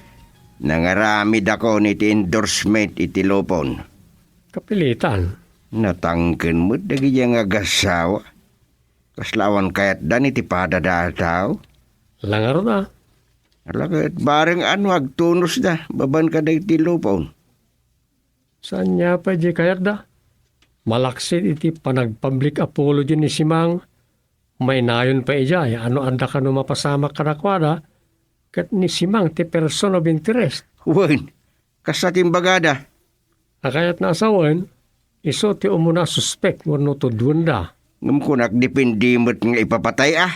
Nangaramidakon iti endorsement iti lupon. Kapilitan. Natangken met dagiti nga agassawa. Kasla awan kayatda iti padada a tao? Langarna. Ala ket bareng ano agtunosda babaen kadagiti lupon. Saan nga pay di kayatda? Malaksid iti panagpublic apology ni Simang, mainayon pay idiay ano adda kano mapasamak kadakuada, ket ni Simang ti person of interest. Wen, kasta ti imbagada. A kayatna a sawen, isu ti umuna a suspek wenno tuduenda. Ngem kunak, depende met nga ipapatay a.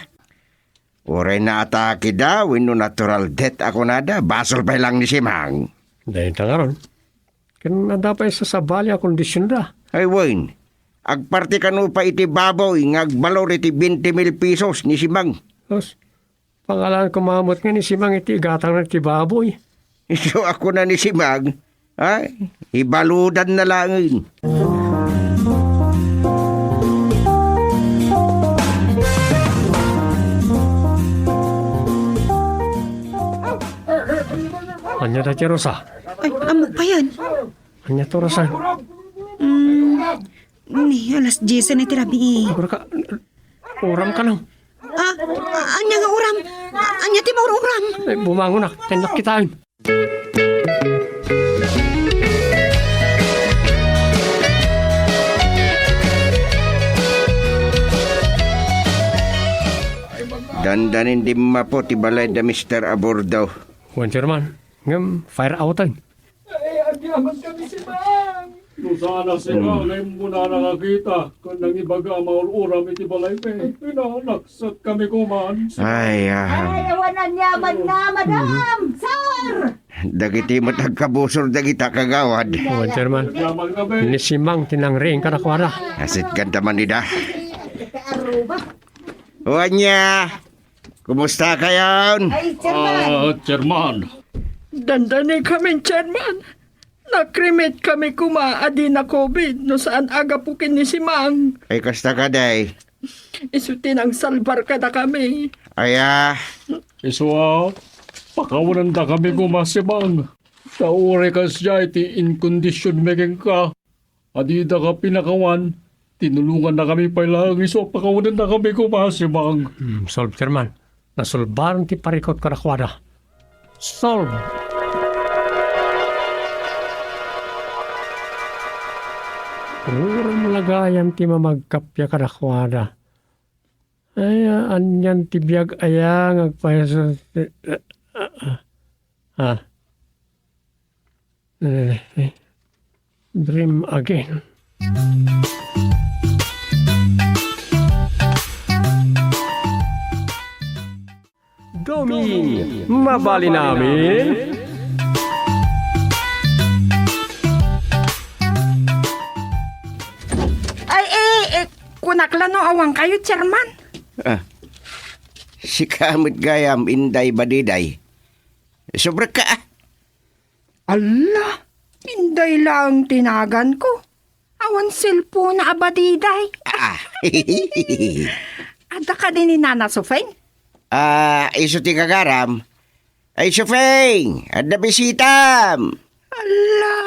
Uray naatakeda wenno natural death a kunada, basol pay laeng ni Simang. Dayta ngarud. Ken adda pay sasabali a kondisionda. Ay wen, agparte kano pay iti baboy nga agbalor iti twenty mil pesos ni Simang. Sus, pangalan koma met nga ni Simang iti igatangna iti baboy. Isu a kuna ni Simang, ay, ibaludanna laengen. Ania dayta, Rosa? Ay, ammok payen. Ania ti orasan? Mm, ni, alas diesen iti rabii. Agura ka, uram ka lang. Ah, a-, ania nga uram? Ania ti maur-uram? Ay, bumangonak, tennak kitaen. Dandanin dimmapo ti balay da Mister Abordo. Wen, Chairman, ngem fire out-en. Ay, agyaman kami, Simang. No saan a Simang, hmm, nga immuna nakakita, ken nangibaga a maur-uram iti balaymi, pinanaksat kami koman. Ay, ah. Ay, awan aniaman na, madam, sir! Dagiti met agkabusor dagita kagawad. Wen, Chairman. Agyaman kami. Ni Simang ti nangriing kadakuada. Asit kanta man ida. Aruba. O ania? Kumusta kayon? Ay, Chairman. Ah, Chairman. Dandani kami, Chairman. Nakremit kami koma a di na-covid no saan a gapu ken ni Simang. Ay, kasta kadi. Isu ti nangsalbar kadakami. Aya. Isu a, pakawanandakami koma, Simang. Ta uray kasdiay ti inkondisionmi kenka. A didaka pinakawan, tinulongannakami pay laeng isu a pakawanennakami koma, Simang. Hmm, solve, Chairman. Nasolbaran ti parikut kadakuada. Solve! Uray malagayan ti mamagkappia kadakuada. Ay, anian ti biag aya nga agpayso-, ah. Eh, dream again. Doming, mabalin amin? Ay, eh, eh, kunak la no awan kayo, Chairman. Ah, sika met gayam, Inday Badiday. Subrek ka, ah. Ala, Inday laeng ti naganko. Awan cellphone a Badiday. Ah. Adda kadi ni Nana Sufeng? Ah, isu ti gagaram. Ay, Sufeng, adda bisitam. Ala,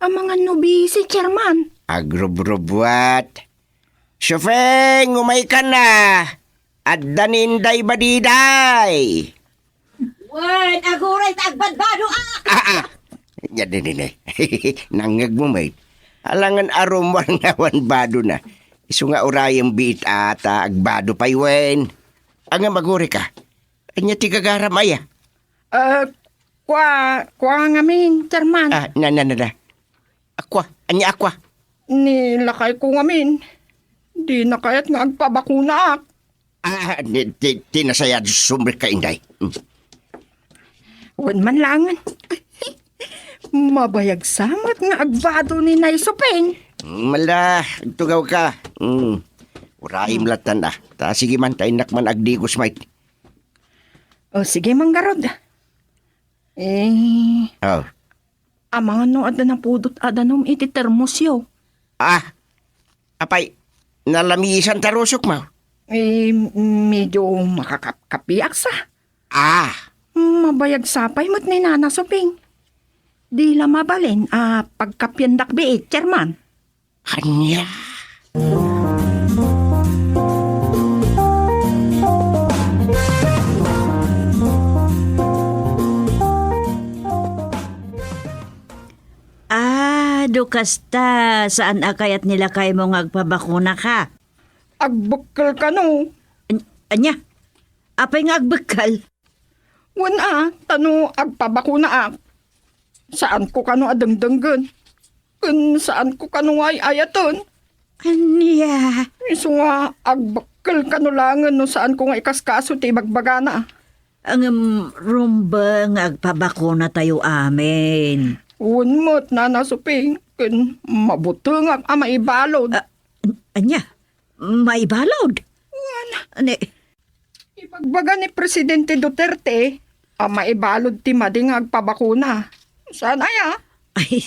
amangan no busy, Chairman. Agrubrubuat. Sufeng, umaykan na. Adda ni Inday Badiday. Wen, aguray ta agbadbado, ah! Ah, ah. Yan din, din, eh. Nangngeg mo, mate. Alangan arum warnawan bado na. Isu nga urayem biit a ta agbado pay wen. Ania, agurika? Ania ti gagaram aya? Ah, kua, kua ngamin, Chairman. Ah, na, na, na, na. Akua, ania akua? Ni lakayko ngamin, dina kayat nga agpabakunaak. Ah, ti, ti, ti nasaya sumrek ka, inday. Mm. Wen man langen. Mabayag sa met nga agbado ni Nay Suping. Mm, mala, agtugawka. Mm. Urayem lattan, ah. Ta sige man, ta innak man agdigos met. O, sige, Manggarod. Eh, Oh. Amangan no adda napudot a danum iti termosyo. Ah, apay, nalamisan ta rusokmo? Eh, medyo makakapkapiak sa. Ah. Mabayag sapay met ni Nana Suping. Di la mabalin a pagkapiendak biit, Chairman. Ania? Ah, do kasta, saan a kayat ni lakaymo nga agpabakunaka? Agbekkel kano. An-, ania? Apay nga agbekkel? Wen a, ta no agpabakunaak, saanko kano a dengdenggen. Ken saanko kano nga ay-ayaten. Ania? Isu nga agbekkel kano langen no saanko nga ikaskaso ti ibagbagana. Ngem rumbeng nga agpabakunatayo amin. Wen met, Nana Suping, ken mabutengak a maibalud. Ah, ania? Maibalud? Wen. Ni, Ibagbaga ni Presidente Duterte a maibalud ti madi nga agpabakuna. Saan aya? Ay,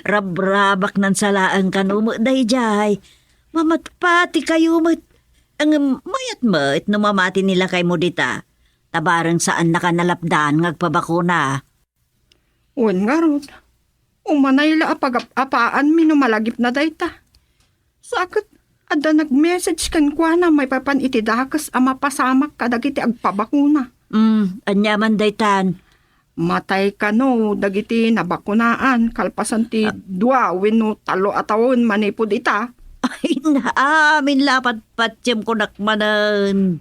rabrabak nan salaeng kano met daydiay. Mamatpati kayo met. Ngem mayat met no mamati ni lakaymo dita. Ta bareng saannaka nalapdan nga agpabakuna. Wen ngarud, umanay la a pagap-apaanmi no malagipna dayta. Sa ket, adda nag-message kenkuana maipapan iti dakes a mapasamak kadagiti agpabakuna. Mm, ania man daytan? Matay kano dagiti nabakunaan kalpasan ti Ah. dua wenno tallo a tawen manipud ita. Ay, naamin la patpatiem kunak manen.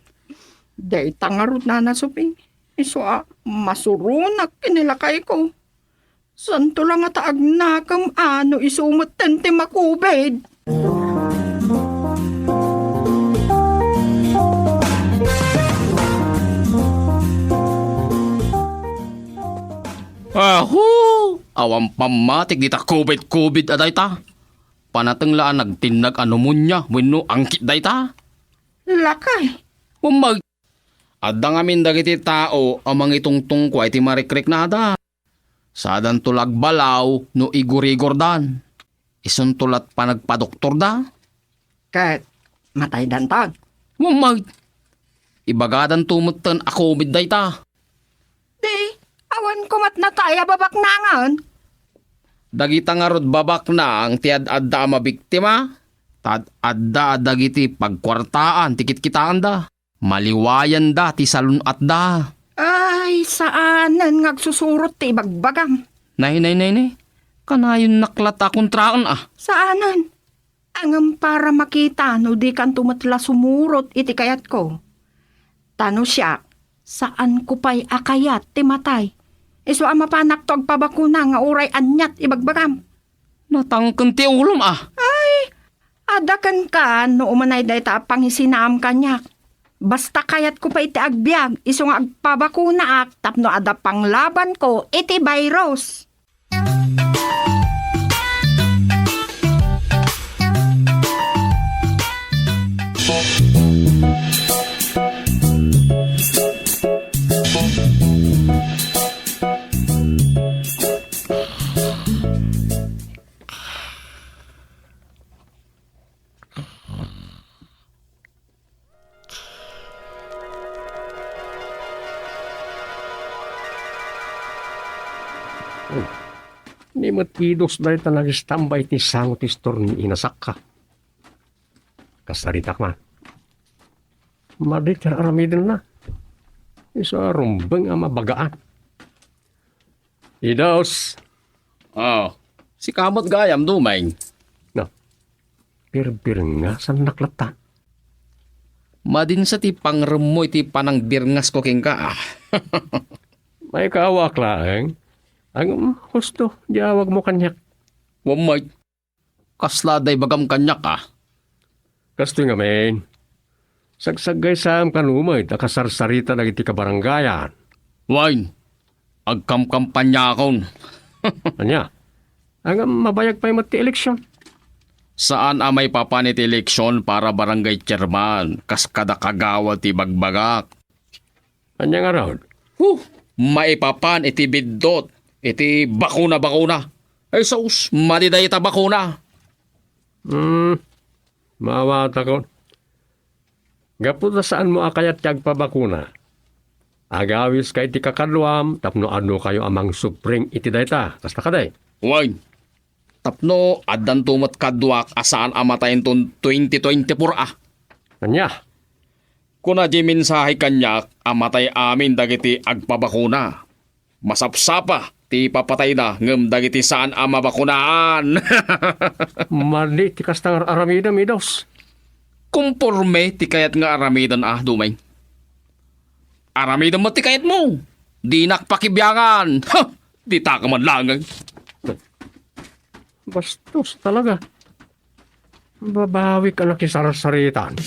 Dayta ngarud, Nana Sophie. Isu a masuronak ken ni lakayko. Santo la ngata agnakem a no isu metten ti makubid. Aho! Awan pammatik dita kubid-kubid a dayta. Panateng la a nagtinnag a pneumonia wenno angkit dayta. Lakay. Ummag. Adda ngamin dagiti tao a mangitungtungkua iti marikriknada. Sadanto la agbalaw no igurigordan. Isunto lat panagpadoktorda. Ket mataydanton. Ummag. Ibagadanto metten a covid dayta. Di, awan koma met natay a babaknangen. Dagita ngarud babaknang ti ad-adda a mabiktima, ta ad-adda dagiti pagkuartaan ti kitkitaanda. Maliwayanda ti salun-atda. Ay, saanen nga agsusurot ti ibagbagam. Nay, nay, nay, nay. Kanayonnak latta a kontraen, a. Saanen. Ngem para makita no dikanto met la sumurot iti kayatko. Ta no siak, saanko pay a kayat ti matay. Isu a mapanakto agpabakuna nga uray aniat ibagbagam. Natangken ti ulom, a. Ay, adda kenka no umanay dayta a pangisinaam kaniak. Basta kayatko pay ti agbiag, isu nga agpabakunaak tapno adda panglabanko iti virus. Oh, ni met idos dayta nagistambay ti sango ti istor ni Ina Sakka. Kasaritak man. Madi ti ar-aramidenna. Isu a rumbeng a mabagaan. Idos. Ah, sika met gayam, Dumeng. No. Birbirngasannak latta. Madinsa ti pangremmo iti panangbirngasko kenka, ah. Maikaawaak laeng. Ngem husto ti awagmo kaniak. Wen met, kasla adda ibagam kaniak, ah. Kastoy ngamin, sagsaggaysam kano met a kasarsarita dagiti kabarangayan. Wen, agkamkampaniakon. Ania? Ngem mabayag pay met ti eleksion. Saan a maipapan iti eleksion para barangay chairman, kas kada kagawad ti ibagbagak. Ania ngarud? Huh! Maipapan iti biddut, iti bakuna-bakuna. Ay sus, madi dayta bakuna. Hmm, maawatakon. Gapu ta saanmo a kayat ti agpabakuna, agawiska iti kakaduam tapno adda kayo a mangsupring iti dayta. Kasta kadi? Wen, tapno addanto met kaduak a saan a matayenton twenty twenty-four a. Ania? Kuna di mensahe kaniak a matay amin dagiti agpabakuna. Masapsapa ti ipapatayda ngem dagiti saan a mabakunaan. Madi ti kasta nga aramidem, Idos. Komporme ti kayat nga aramiden a, Dumeng. Aramidem met ti kayatmo. Dinak pakibiangan. Ha! Dita ka man laeng. Bastos talaga. Babawik a nakisarsaritan.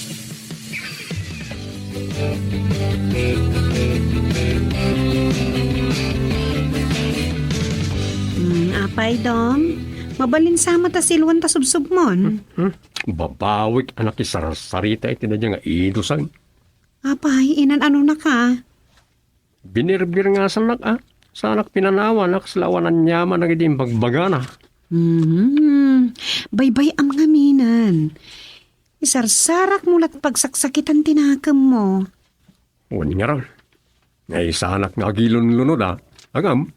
Hmm, apay, Dom? Mabalin sa met a silwan ta subsubmon. Hmm? Babawik a nakisarsarita iti daydiay nga Idosan. Apay, inan-anonaka? Binirbirngasannak a. Saanak pinanawan a kasla awan aniaman dagiti imbagbagana. Hmm, baybay-am ngamin. Isarsarakmo la't pagsaksakitan ti nakemmo. Wen ngarud, naisanak nga agilunlunod a. Ngem,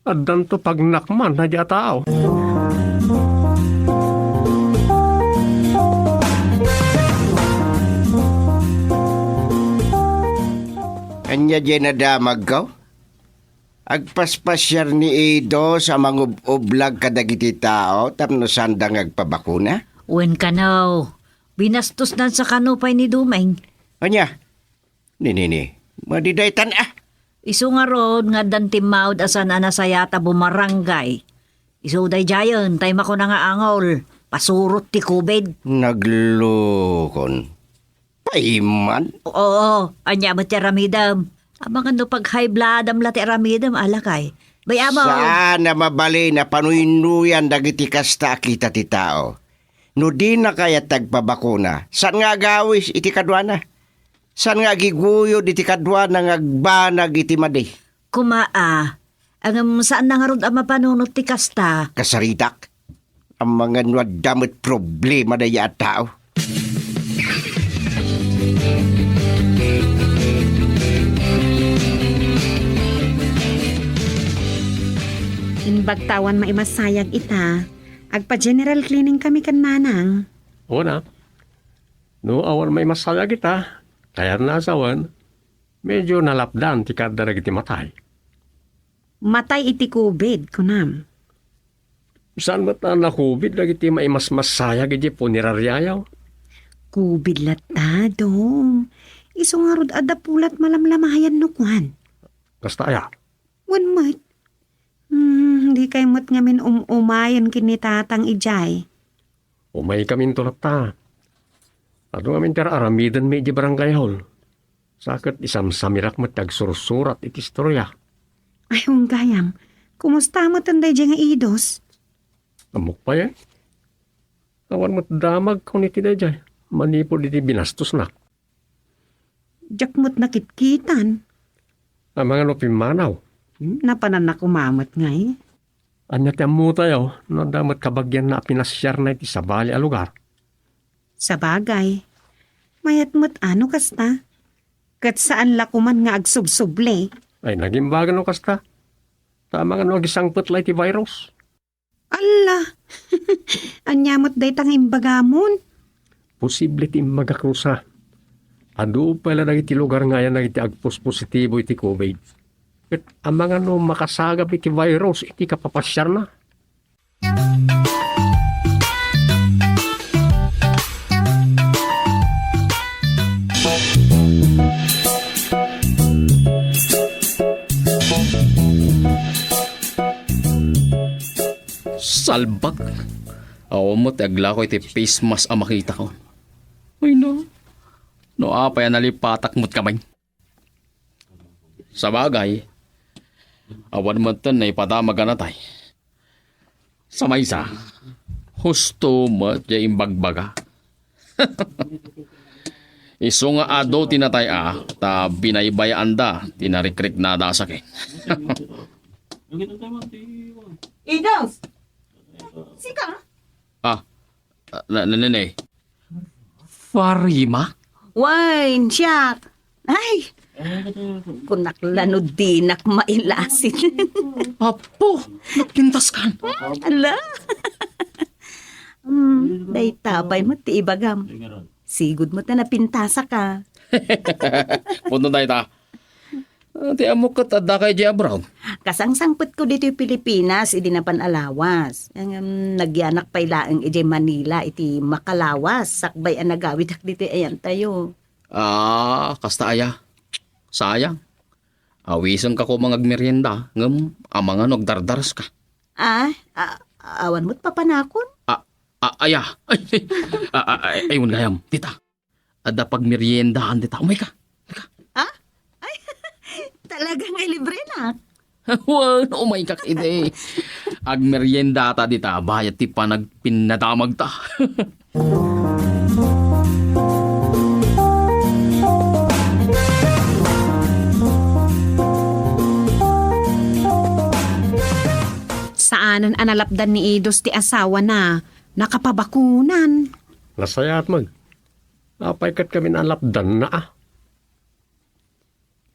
addanto pagnakman daydiay a tao. Ania diay nadamagko? Agpaspasiar ni Idos a mangub-ublag kadagiti tao tapno saanda nga agpabakuna? Wen kano, binastosnan sa kano pay ni Dumeng. Ania? Ni, ni, ni, madi daytan a. Isu ngarud nga addan timmawd a saan a nasayaat a bumaranggay. Isu daydiayen tay makuna nga angol, pasurot ti covid. Naglukon. Paiman? Oo, ania met ti aramidem? Amangan no pag-high bloodam la ti aramidem, alakay. Bay-am. Saan a mabalin a panuynuyan dagiti kasta a kita ti tao. No dina kayat ti agpabakuna, saan nga agawis iti kaduana? Saan nga agiguyod iti kaduana nga agbanag iti madi? Koma a, ngem saanna ngarud a mapanunot ti kasta. Kasaritak, amangan no adda met problema daydiay a tao. Imbag ta awan maimasayag ita, agpa-general cleaning kami ken Manang. Una, no awan maimasayag ita, kayatna a sawen, medyo nalapdan ti kaadda dagiti matay. Matay iti covid, kunam. Saan met a na-covid dagiti maimasmasayag iti punerariayo? Covid latta, Dong. Isu ngarud adda pulat malamlamayan no kuan. Kasta aya? Wen met. Hmm, dikay met ngamin um-umayen ken ni Tatang idiay. Umaykaminto latta. Adu ngamin ti ar-aramidenmi idiay barangay hall. Sa ket isamsamirak met ti agsursurat iti istoria. Ay, wen gayam. Kumusta met daydiay nga Idos? Ammok pay, eh. Awan met damag ken iti daydiay manipud iti binastosnak. Diak met nakitkitan. Amangan no pimmanaw? Hmm, napanannak umamet ngay. Ania ti ammotayo no adda met kabagianna a pinasiarna iti sabali a lugar? Sabagay. Mayat met a no kasta. Ket saan la koman nga agsubsubli. Ay, nagimbaga no kasta. Ta amangan no agisangpet la iti virus. Alla! Ania met dayta nga imbagamon? Posible ti imbagak, Rosa. Adu pay la dagiti lugar nga ayan dagiti agpospositibo iti covid. Ket amangan no makasagap iti virus iti kapapasiarna. Salbag. Awan met ti aglako iti face mask a makitakon. Ay na. No apay a nalipatak met kamay. Sabagay, awan met ten naipadamag a natay. Sa maysa, husto met diay imbagbaga. Isu nga adu ti natay a, ta binaybayaanda ti narikriknada a sakit. Idos! Sika? Ah, ah, na, na, na, na. Farima? Wine, siak. Ay, kunak la no dinak mailasin. Apo, nagpintas kan. Ala. Hmm, dayta pay met ti ibagam. Sigud met a napintasak a. Pudno dayta. Ah, ti ammok ket adda kay diay abroad. Kasangsangpetko ditoy Pilipinas idi napan a lawas. Ngem nagyanak pay laeng idiay Manila iti makalawas sakbay a nagawidak ditoy ayantayo. Ah, kasta aya. Sayang. Awisenka koma nga agmerienda, ngem amangan no agdardareska. Ah, a-, awan met papanakon? Ah, ah, aya. Ay, ay, ah, ah, ay, ay, gayam. Tita. Adda pagmeriendaan dita. Umayka. Umayka. Ah? Ay, talaga nga ilibre na. Wen, umayka idi. Agmeriendata dita, bayat ti panagpinnadamagta. Saanen a nalapdan ni Idos ti asawana. Nakapabakunan. Nasayaat met. Apay ket kami nalapdanna a?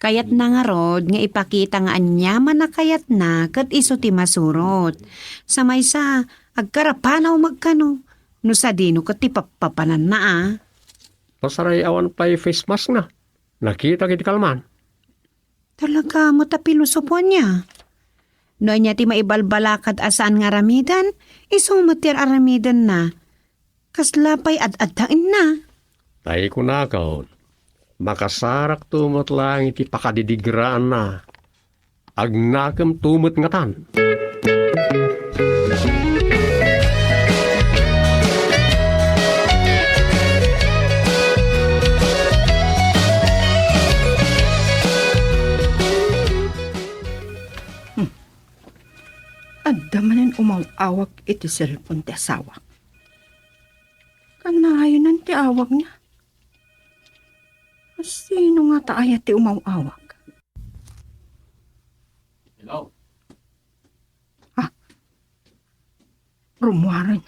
Kayatna ngarud nga ipakita nga aniaman a kayatna ket isu ti masurot. Sa maysa, agkarapanaw magkano, no sadino ket ti pappapananna a. Pasaray awan pay face mask na. Nakitak iti kalman. Talaga met a pilosopoanna. No ania ti maibalbalakad a saan nga aramiden, isu met ti ar-aramidenna. Kasla pay ad-adda inna? Tay kunakon, makasarakto met laeng iti pakadidigraanna. Agnakemto met ngatan. Hmm. Adda manen umaw-awag iti cellphone ti asawak. Kanayonan ti awagna. Sino ngata aya ti umaw-awag? Hello? Ah, rummuaren.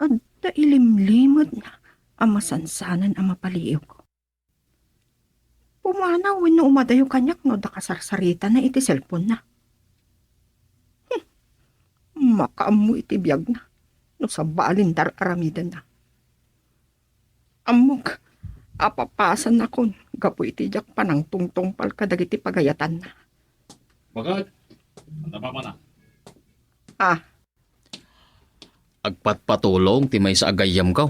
Adda ilimlimedna a masansanan a mapaliiwko. Pumanaw wenno umadayo kaniak no adda kasarsaritana iti cellphone-na. Hmm. Makaammo iti biagna no sabali ti ar-aramidenna. Ammok a papasannakon gapu iti diak panangtungtungpal kadagiti pagayatanna. Bakit? Anta pa man, ah. Ah, Agpatpatulong ti maysa a gayyemko.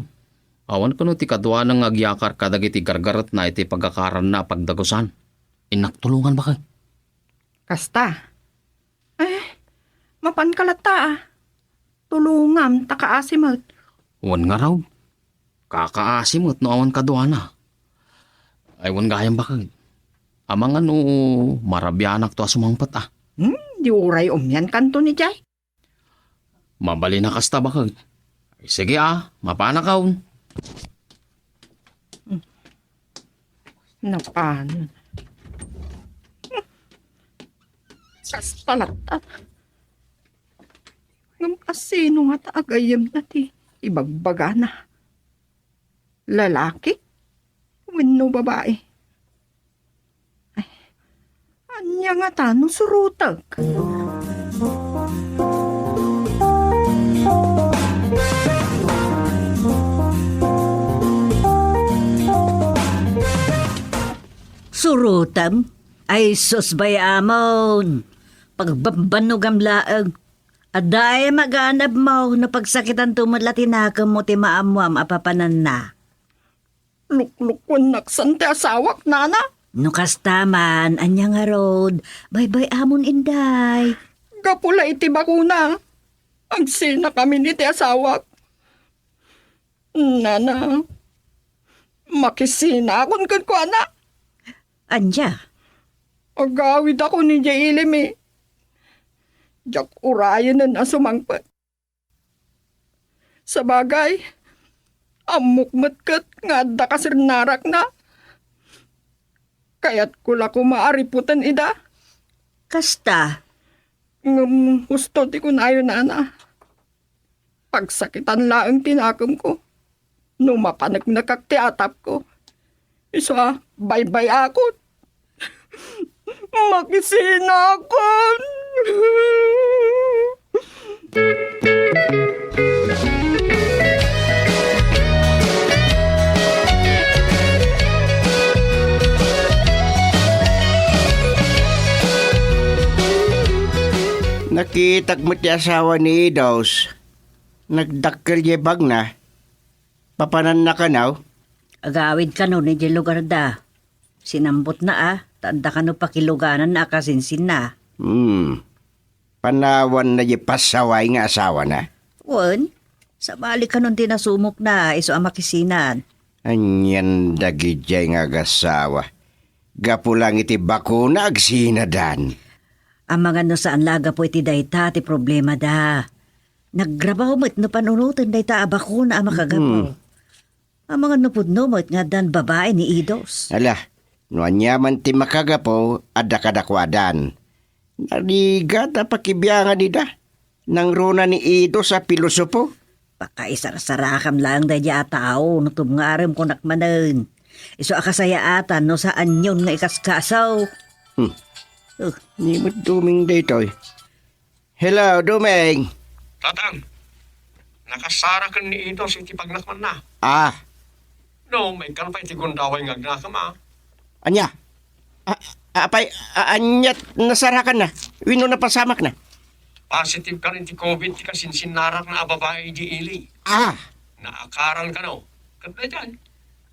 Awan kano ti kaduana nga agyakar kadagiti gargaretna iti pagakaranna a pagdagusan. Innak tulongan, bakit? Kasta. Eh, mapanka latta, ah. Tulongam, ta kaasi met. Wen ngarud. Kakaasi met no awan kaduana. Ay, wen gayam, bakit? Amangan no marabianakto a sumangpet, ah. Hmm, di uray umian kanto ni Jay. Mabalin a kasta, bakit? Sige, ah, mapanakon. Napan. Kasta latta. Ngem asino ngata a gayyemna ti ibagbagana? Lalaki wenno babai? Ay, ania ngata no surotek? Surotem? Ay, sus, bay-amon! Pagbambanogam laeng. Adda ay maganabmo no pagsakitanto met la ti nakemmo ti maammoam a papananna. Luklukuennak san ti asawak, nana? No kasta man, ania ngarud? Baybay-amon, inday. Gapu la iti bakuna, agsinakamin iti asawak. Nana, makisinakon kenkuana. Ania? Agawidakon idiay ilim. Diak urayenen a sumangpet. Sabagay, ammok met ket nga adda kasirnarakna. Kayatko la koma a ripoten ida. Kasta? Ngem husto ti kunayo, nana. Pagsakitan laeng ti nakemko no mapaneknekak ti atapko. Isu a, baybay-akon. Makisinakon. Nakitak met ti asawa ni Idos. Nagdakkel diay bagna. Papananna kano? Agawid kano idiay lugarda. Sinambotna a, ta adda kano pakilugananna a kasinsinna. Hmm. Panawanna diay pasaway nga asawana? Wen, sabali kanon ti nasumokna, isu a makisinan. Anian dagidiay nga agasawa? Gapu lang iti bakuna agsinadan. Amangan no saan la a gapu iti dayta ti problemada. Nagrabaw met no panunoten dayta a bakuna a makagapu. Hmm. Amangan no pudno met nga addan babai ni Idos. Ala, no aniaman ti makagapu, adda kadakuadan. Narigat a pakibiangan ida. Nangruna ni Idos a pilosopo. Pakaisarsarakam laeng daydiay a tao no tubngarem, kunak manen. Isu a kasayaatan no saanyon nga ikaskasaw. Hmm. Uh. Ni met Doming daytoy. Hello, Doming. Tatang, nakasaraken ni Idos iti pagnakmanna. Ah. No, maikkan pay ti gundaway nga agnakam, a. Ania? A-, apay, a-, ania nasarakanna? Wenno napasamakna? Positive kanen ti covid ti kasinsinnarakna a babai idiay ili. Ah. Naakaran kano. Ket daydiay,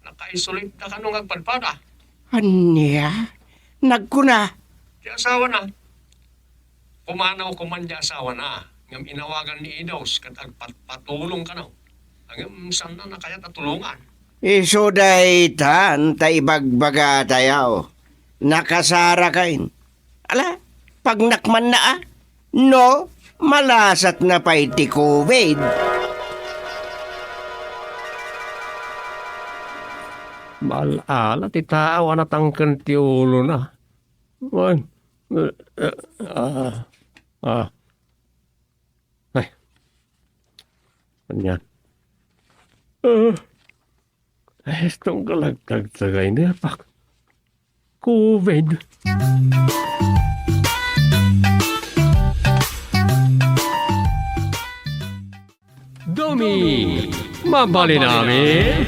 naka-isolate da kano nga agpadpada. Ania? Nagkuna? Ti asawana. Pumanaw koman ti asawana, ngem inawagan ni Idos ket agpatpatulong kano. Ngem saanna a kayat a tulongan. Isu daytan ta ibagbagatayo. Nakasaraken. Ala, pagnakmanna a. No, malasatna pay ti covid. Maal-ala ti tao a natangken ti ulona. Wen, eh, eh, ah, ah. Ay. Anian? Ah. Ay, tunggal agtagtagay ni apak. Covid. Domi, mabalin amin.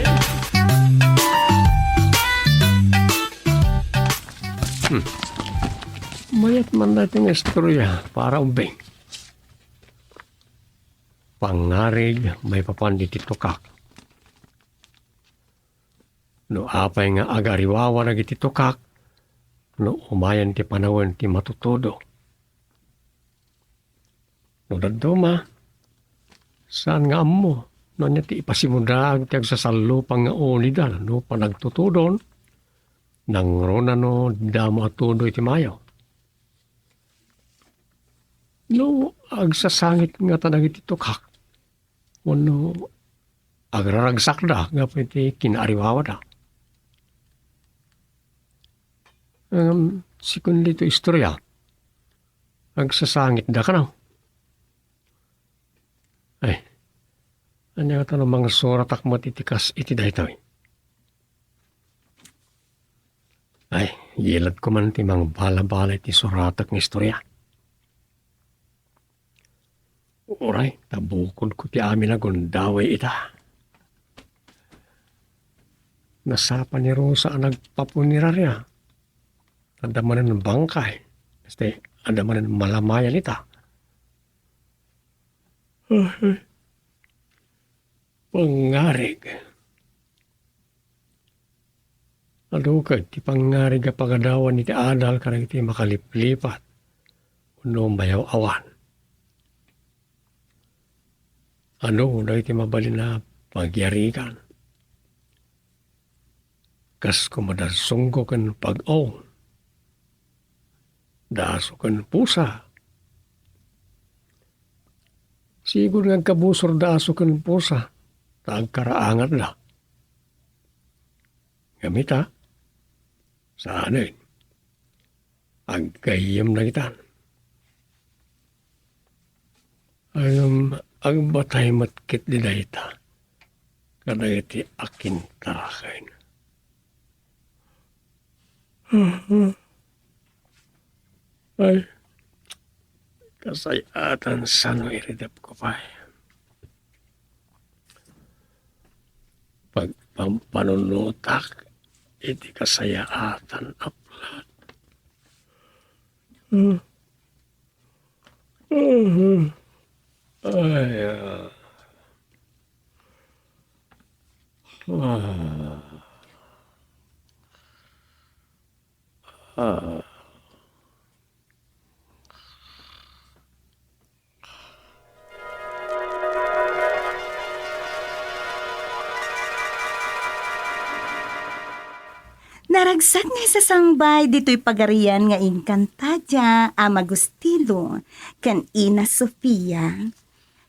Hmm. Mayat man daytoy nga istorya para ubbing. Pangngarig maipapan iti tukak. No apay nga agariwawa dagiti tukak, no umayen ti panawen ti matutudo. No dadduma, saan nga ammo no ania ti ipasimudaag ti agsasallupang nga unida no panagtutudon, nangruna no damo a tudo iti mayo. No agsasangit ngata dagiti tukak, wenno agraragsakda gapu iti kinaariwawada. Ngem, segun ditoy istorya, agsasangitda kano. Ay, ania ngata no mangsuratak met iti kas iti daytoy? Ay, yilad ko man ti mangbalabala iti suratak nga istorya. Uray, ta bukodko ti amin a gundaway ita. Nasapa ni Rosa a nagpapuneraria. Adda manen bangkay. Este, adda manen malamayan ita. Pangngarig. Adu ket ti pangngarig a pagadawan iti adal kadagiti makaliplipat wenno mayaw-awan. Adu dagiti mabalin a pagyarigan. Kas koma da sunggo ken pag-o, da aso ken pusa. Sigud nga agkabusor da aso ken pusa, ta agkaraangatda. Ngem ita, saanen. Aggayyemna itan. Ngem agbatay met ketdi dayta kadagiti akintaraken. Ay, kasayatan sano iridepko pay. Pagpampanunotak iti kasayaatan a plat. Hmm. Mhm. Ay, ah. Ah. Ah. Naragsak nga isasangbay ditoy pagarian nga inkanta dia a magustilo ken Ina Sofia.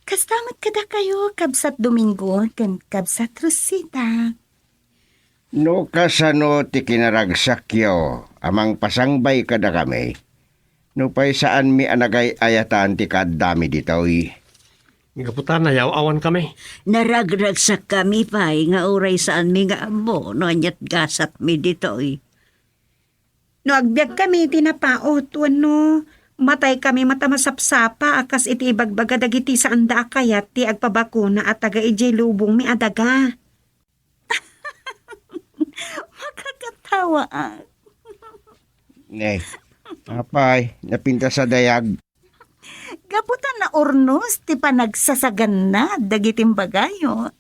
Kasta met kadakayo, Kabsat Domingo ken Kabsat Rosita. No kasano ti kinaragsakyo a mangpasangbay kadakami, nupay saanmi a nagay-ayatan ti kaaddami ditoy? Gapu ta nayaw-awankami. Naragragsakkami pay nga uray saanmi nga ammo no aniat gasatmi ditoy. No agbiagkami iti napaut wenno mataykami met a masapsapa a kas iti ibagbaga dagiti saanda a kayat ti agpabakuna a taga idiay lubongmi a daga. Makakatawaak. Ne, apay, napintas a dayag. Gapu ta naurnos ti panagsasagannad dagiti imbagayo.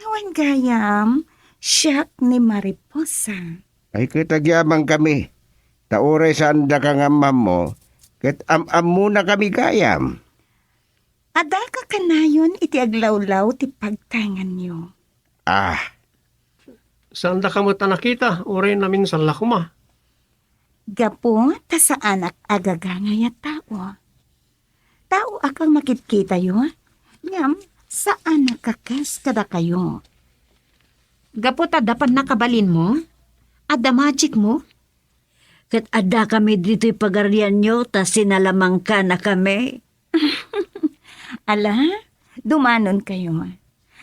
Wen gayam, siak ni Mariposa. Ay, ket agyamankami, ta uray saandaka nga am-ammo, ket am-ammonakami gayam. Adaka kanayon iti aglawlaw ti pagtaenganyo. Ah. Saandaka met a nakita, uray naminsan la koma. Gapu ta saanak a gagangay a tao. Tao a kang makitkitayo, ngem saanak a kas kadakayo. Gapu ta adda pannakabalinmo? Adda magicmo? Ket addakami ditoy pagarianyo ta sinalamangkanakami. Ala, dumanonkayo.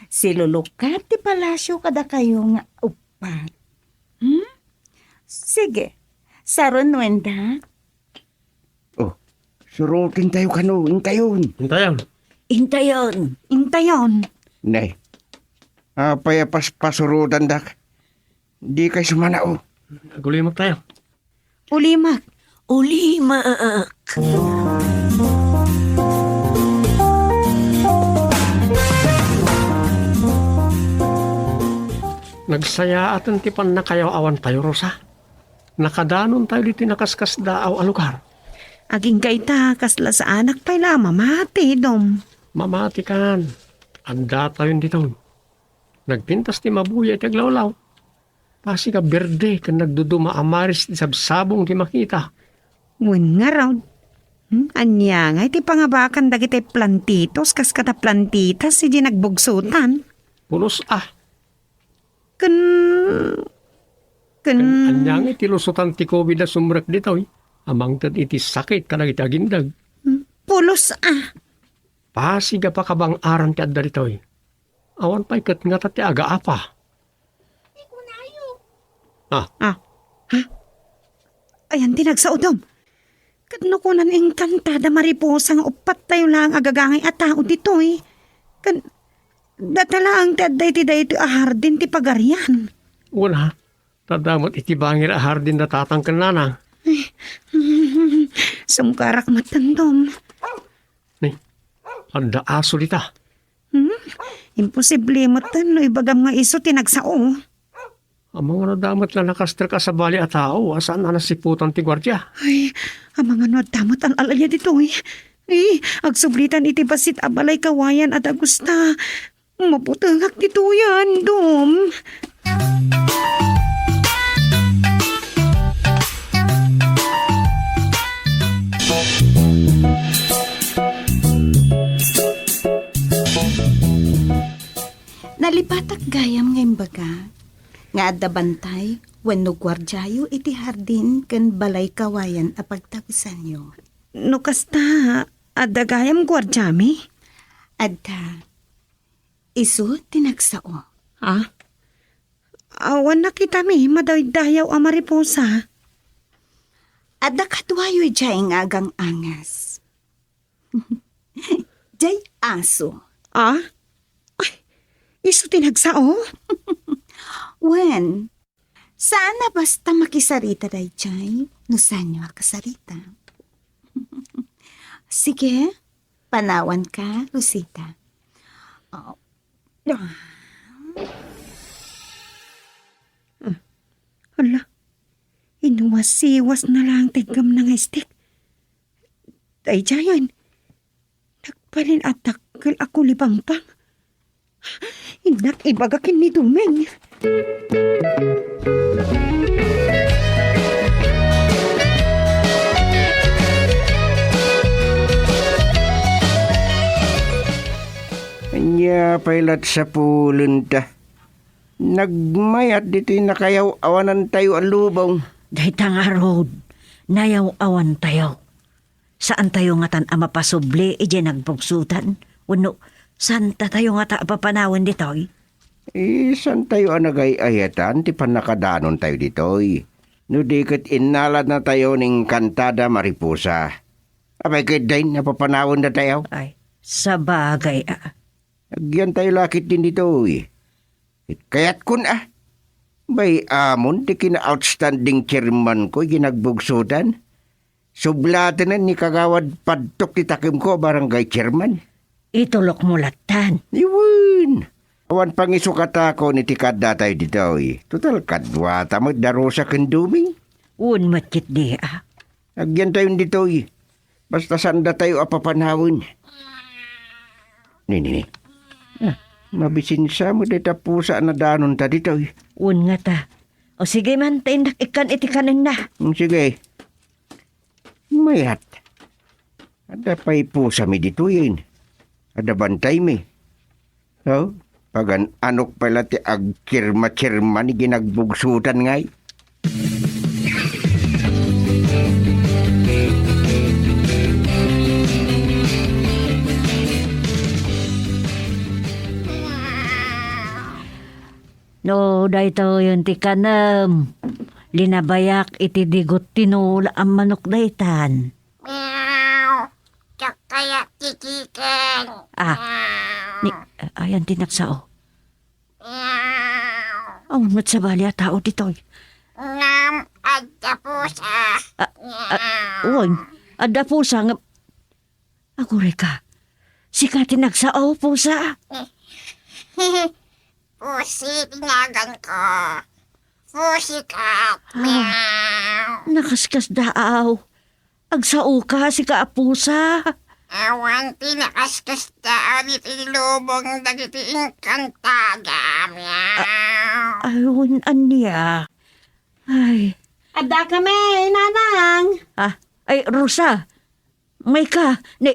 Silulukat ti palasio kadakayo nga uppat. Hmm? Sige, sarunoendak. Oh, surotentayo kano, intayon. Intayon. Intayon. Intayon. Nay, apay a paspasurotandak? Dikay sumanao. Agulimaktayo. Ulimak. Ulimak. Nagsayaaten ti pannakayaw-awantayo, Rosa. Nakadanontayo ditoy nakaskasdaaw a lugar. Agingga ita, kasla saanak pay la a mamati, Dom. Mamatikan. Addatayon ditoy. Nagpintas ti mabuya iti aglawlaw. Pasig a berde ken nagduduma a maris ti sabsabong ti makita. Wen ngarud, hmm, ania ngay ti pangabakan dagiti plantitos kas kada plantitas idiay nagbugsotan? Pulos a. Ken, ken Ken ania ngay ti lusotan ti covid a sumrek ditoy a mangted iti sakit kadagiti agindeg? Hmm, pulos a. Pasig a pakabang-aran ti adda ditoy. Awan pay ket ngata ti agaapa. Ah. Ah. Ha? Ayan ti nagsaudom. Ket no kunan, inkanta da Mariposa nga uppat tayo laeng a gagangay a tao ditoy. Ken data laeng ti adda iti daytoy a hardin ti pagarian. Wen ha? Ta adda met iti bangir a hardin da tatang ken nanang. Ay, sungkarak met, Dom. Ni, adda aso dita. Hmm? Imposible met no ibagam nga isu ti nagsao. Amangan no adda met la nakastrek a sabali a tao a saan a nasiputan ti guardia. Ay, amangan no adda met al-al-aya ditoy. Eh, agsublitan iti bassit a balay kawayan a dagusta. Mabutengak ditoyen, Dom. Nalipatak gayam nga imbaga nga adda bantay wenno guardiayo iti hardin ken balay kawayan a pagtagusanyo. No kasta, adda gayam guardiami? Adda. Isu ti nagsao. Ha? Awan nakitami madaydayaw a mariposa. Adda kaduayo idiay nga agang-angas. Diay aso. Ah? Ay, isu ti nagsao? Wen, saan a basta makisarita daydiay no saanyo a kasarita. Sige, panawanka, Rosita. Oh. Ah, hala, inwasiwas na lang ti gamna nga istek. Daydiayen, nagbalin a dakkel a kulibangpang. Innak ibaga ken ni Dumeng. Ania pay lat sapulenta? Nagmayat ditoy nakayaw-awanantayo a lubong. Dayta ngarud, nayaw-awantayo. Saantayo ngatan a mapasubli idiay nagbugsotan? Wenno, saantatayo ngata a papanawen ditoy? Eh, saantayo a nagay-ayatan ti pannakadanontayo ditoy. No di ket innalanatayo ni Encantada Mariposa. Apay ket dayta a papanawendatayo? Ay, sabagay a. Agyantayo la ketdin ditoy. Ket kayatkon a. Bay-amon ti kina-outstanding chairmanko idiay nagbugsotan. Sublatenen ni Kagawad Padtok ti takemko a barangay chairman. Itulokmo lattan. Wen. Awan pangisukatako iti kaddatayo ditoy. Total, kaduata met da Rosa ken Duming. Wen met ketdi a. Agyantayon ditoy. Basta saandatayo a papanawen. Ni, ni, ni. Ah, mabisinsa met dayta pusa a nadanonta ditoy. Wen ngata. O sige man, ta innak ikkan iti kanenna. Mm, sige. Mayat. Adda pay pusami ditoyen. Adda bantaymi. Oh, pagan-anok pay la ti agkirma-kirma ni ginagbugsutan ngay. No, daytoyen ti kanem. Linabayak iti digut ti nula a manok daytan. Meow. Diak kayat ti chicken. Ah, meow. Ni, ayan ti nagsao. Meow. Awan met sabali a tao ditoy. Ngem, adda pusa. Ah, ah, meow. Wen, adda pusa ngem, aguray ka. Sika ti nagsao, pusa. Pusi ti naganko. Pussycat. Ah, meow. Nakaskasdaaw. Agsaoka, sika a pusa. Awan ti nakaskasdaaw ditoy lubong dagiti Encantada, meow. Ay, wen, ania. Ay. Adda kami, Nanang. Ah, ay, Rosa. Mayka, ni,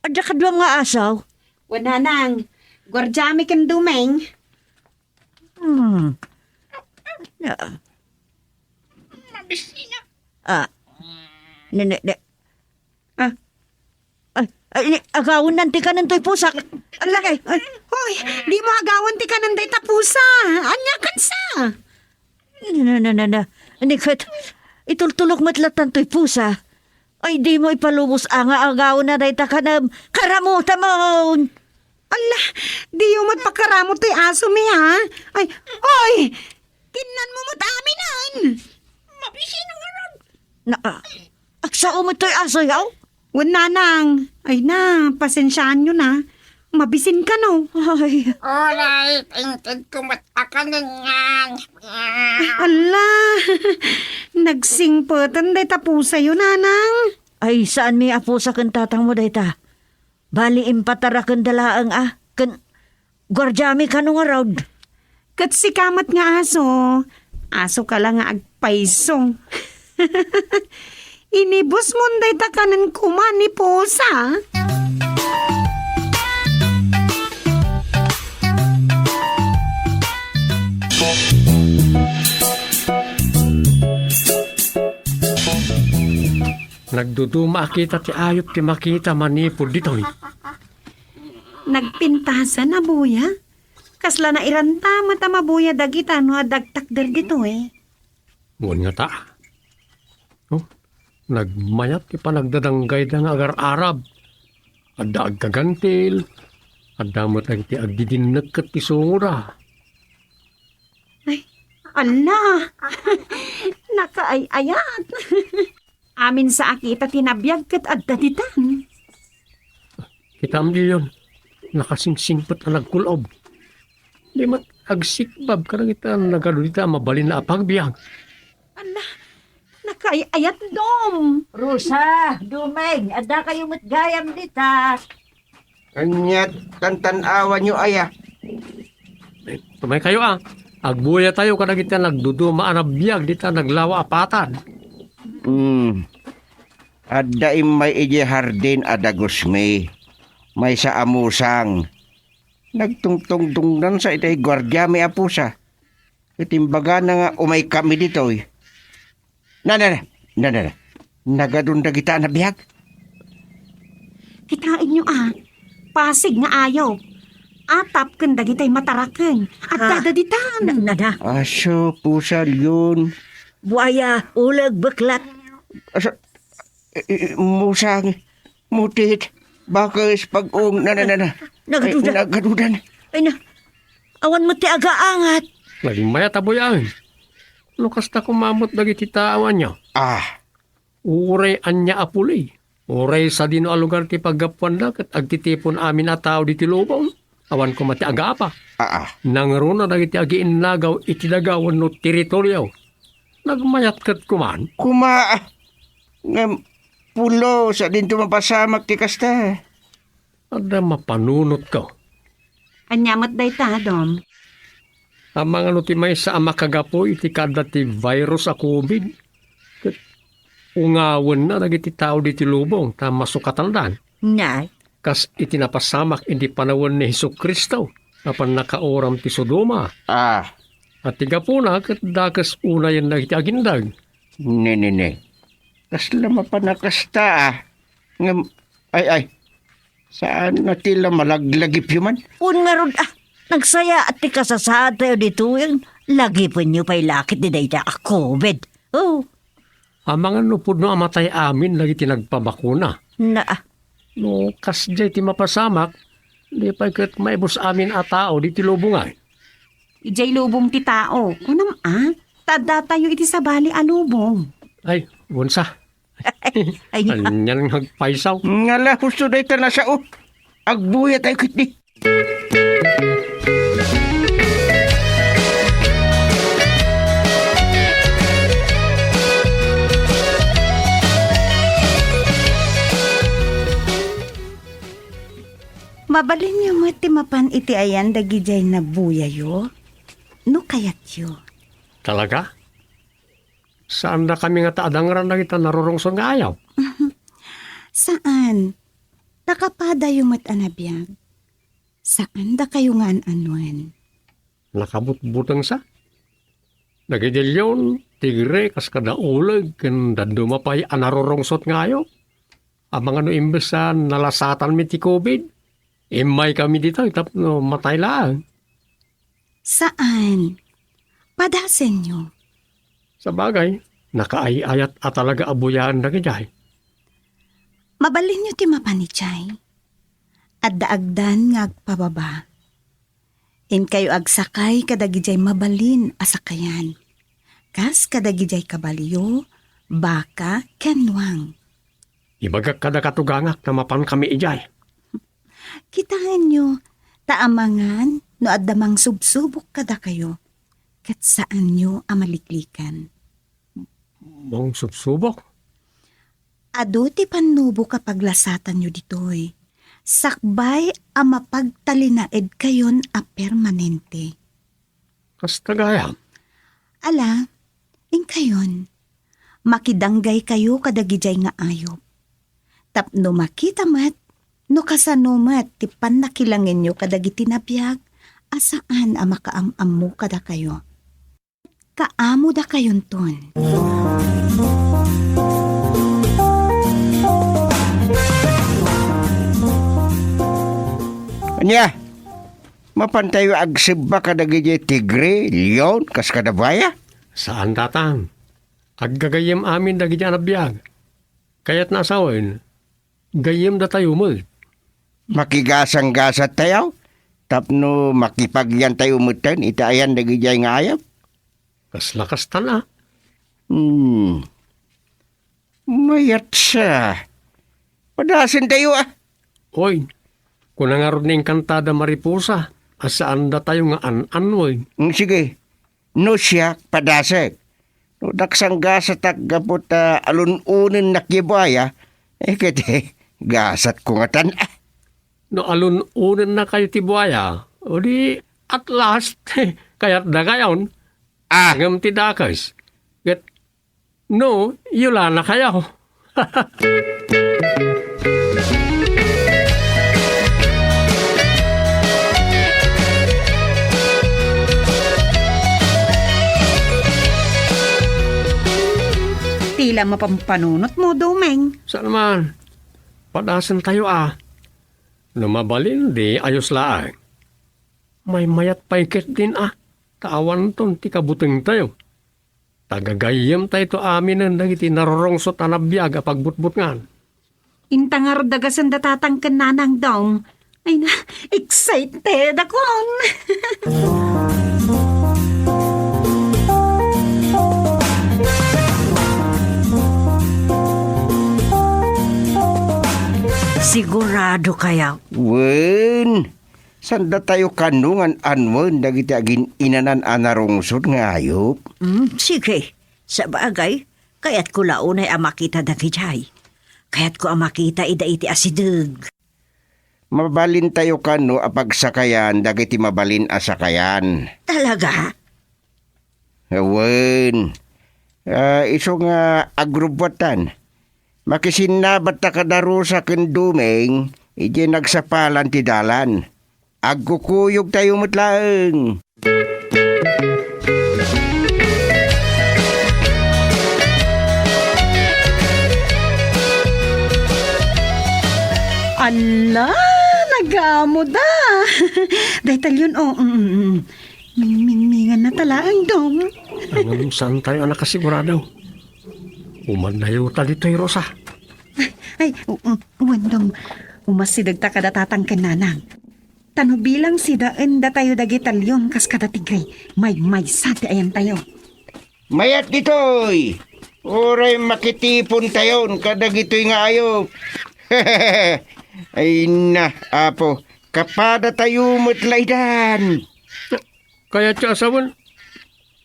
adda kaduam nga asaw? Wen, Nanang. Guardiami ken Dumeng. Hmm. Ah. Mabisina. Ah. Ne, ne, ne. Ah. Ay, ay, ni, agawen nan ti kanen toy pusak. Ala, ay, ay. Hoy, dimo agawen ti kanen dayta pusa. Ania kansa? Na, na, na, na. Ni ket, itultulok met lattan toy pusa. Ay, dimo ipalubos a nga agawen na dayta kanem. Karamutamon! Ala, diyo met pakaramut toy asomi, ha? Ay, oy! Tinnanmo met aminen! Mabisin ngarud! Na, ah, agsao met toy asoy, aw? Wen, Nanang. Ay na, pasensiaanyo na. Mabisin kano. Ay. Oray, intedko met a kanen ngan. Ala, nagsingpeten dayta pusayo, Nanang. Ay, saanmi a pusa ken tatangmo dayta? Bali, impatarakenda laeng a, ken guardiami kano ngarud. Ket sika met nga aso, asoka la nga agpayso. Inibusmon dayta kanen koma ni pusa. Nagduduma a kita ti ayup ti makita manipud ditoy. Nagpintasan a buya? Kasla nairanta met a mabuya dagita no adda agtakder ditoy. Wen ngata. Oh, nagmayat ti panagdadanggayda nga agar-arab. Adda agkagantil, adda met dagiti agdidinneg ket ti sungoda. Ay, ala! Nakaay-ayat! Amin sa a kita ti nabiag ket adda ditan. Kitam diyon, nakasingsingpet a nagkul-ob. Di met agsikbab kadagita nagadu dita a mabalin a pagbiag. Ala, nakaay-ayat, Dom. Rosa, Dumeng, adda kayo met gayam dita. Ania ti tantan-awanyo aya? Eh, tumaykayo a. Agbuya tayo kadagiti nagduduma a nabiag dita naglawa a patad. Hmm. Adda immay idiay hardin a dagusmi. Maysa a musang. Nagtungtungdungdansa iti guardiami a pusa. Ket imbagana nga umaykami ditoy. Na, na, na, na, na, na. Nagadun dagita a nabiag. Kitaenyo a, pasig nga ayup. Atap ken dagitay mataraken. Adda Ah. daditan. Na, na, na. Aso, pusa, leon. Buaya, uleg, beklat. Aso, i, i, musang, mutit, bakes, pag-ong, na, na, na, na. Nagadudan. Ay, nagadudan. Ay na, awan met ti agaangat. Nagmayat a buyaen. No kasta koma met dagiti tao ania? Ah. Uray ania a puli, uray sadino a lugar ti paggapuanda ket agtitipon amin a tao diti lubong. Awan koma ti agapa. Ah, ah. Nangruna dagiti agiinnagaw iti daga wenno teritorio. Nagmayat ket kuman. Koma, ah, ngem pulos a dinto mapasamak ti kasta. Adda mapanunotko. Ania met dayta, Dom? Amangan no ti maysa a makagapu iti kaadda ti virus a covid, ket ungawenna dagiti tao diti lubong ta masukatandan. Nay. Kas iti napasamak iti panawen ni Jesu-Cristo a pannakauram ti Sodoma. Ah. A ti gapuna ket dakes unayen dagiti agindeg. Ne, ne, ne. Kasla mapan a kasta, ah. Ngem, ay, ay. Saan a ti la malaglagipyo man? Wen ngarud, ah, nagsayaat ti kasasaadtayo ditoyen. Lagipenyo pay la ket ti dayta a covid. Oh. Amangan no pudno a matay amin dagiti nagpabakuna. Na, ah. No kasdiay ti mapasamak, di pay ket maibus amin a tao diti lubong ay. Idiay lubong ti tao, kunam a, ta addatayo iti sabali a lubong. Ay, wen sa. Ay, ania. Anian nga agpaysaw? Ngala, husto dayta nasao. Agbuya tayo ketdi. Mabalinyo met ti mapan iti ayan dagidiay nabuyayo, no kayatyo. Talaga? Saandakami ngata a dangran dagita narurungsot nga ayup? Saan. Ta kapadayo met a nabiag. Saandakayo nga an-anuen. Nakabutbuteng sa. Dagiti leon, tigre, kas kada uleg, ken dadduma pay a narurungsot nga ayup. Amangan no imbes a nalasatanmi ti covid, immaykami ditoy tapno matay laeng. Saan. Padasenyo. Sabagay, nakaay-ayat a talaga a buyaen dagidiay. Mabalinyo ti mapan idiay. Adda agdan nga agpababa. Inkayo agsakay kadagidiay mabalin a sakayan, kas kadagidiay kabalio, baka, ken nuang. Ibagak kadakato, gangak, ta mapankami idiay. Kitaenyo, ta amangan no adda mangsubsubok kadakayo, ket saanyo a maliklikan. Mangsubsubok? Adu ti pannubok a paglasatanyo ditoy, sakbay a mapagtalinaedkayon a permanente. Kasta gayam? Ala, inkayon, makidanggaykayo kadagidiay nga ayup. Tapno makita met no kasano met ti pannakilangenyo kadagiti nabiag a saan a makaam-ammo kadakayo. Kaamodakayonton. Ania? Mapantayo agsebba kadagiti tigre, leon, kas kada buaya? Saan, tatang. Aggagayyem amin dagiti a nabiag. Kayatna a sawen, gayyemdatayo met. Makigasanggasattayo tapno makipagyantayo metten iti ayan dagidiay nga ayup. Kasla kastan a. Hmm. Mayat sa. Padasentayo a. Oy, kuna ngarud ni Encantada Mariposa a saandatayo nga an-anwen. Hmm, sige. No siak, padasek. No daksang gasatak gapu ta alun-unennak ti buaya, eh, ket, eh, gasatko ngatan. No alun-unennakayo ti buaya, o di, at last, kayatdakayon. Ah! Ngem ti dakes, ket no, yulanakayo. Tila mapampanunotmo, Domeng. Saan man. Padasentayo a. No mabalin, di ayos laeng. Maymayat pay ketdin a, ta awanton ti kabutengtayo. Ta gagayyemtayto aminen dagiti narurungsot a nabiag a pagbutbutngan. Inta ngarud dagasenda tatang ken nanang, Dom. Ay na, excited akon. Sigurado kaya? Wen, saandatayo kano nga an-anwen dagiti agin-inanan a narungsot nga ayup? Mm, sige. Sabagay, kayatko la unay a makita dagidiay. Kayatko a makita ida iti asideg. Mabalintayo kano a pagsakayan dagiti mabalin a sakayan. Talaga? Wen. Ah, isu nga agrubbuatan. Makisinnabatta kadarusa ken Domeng idiay nagsapalan ti dalan. Agkukuyogtayo met laeng. Ala, nagamuda. Dayta leon, oh, mm, mm, mm. Mingmingmingan na talaang, Dom. Ngem saantayo a nakasigurado. Umadayo ta ditoy, Rosa. Ay, u-, u-, wen, Dom. Umasidegta kada tatang ken nanang. Ta no bilang sidaendatayo dagita leon kas kada tigre, maymaysa ti ayantayo. Mayat ditoy! Uray makitipontayon kadagitoy nga ayup. Ay na, Apo, kapadatayo met laydan. Kayatyo a sawen,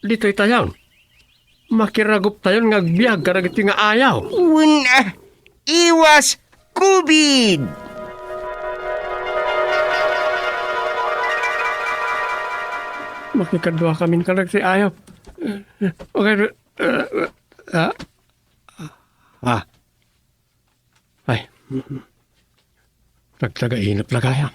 ditoytayon. Makiraguptayon nga agbiag kadagiti nga ayup. Wen, ah, iwas COVID! Makikaduakamin kadagiti ayup. Okay, ah, ah, ah. Ay. Nagtagainep la gayam.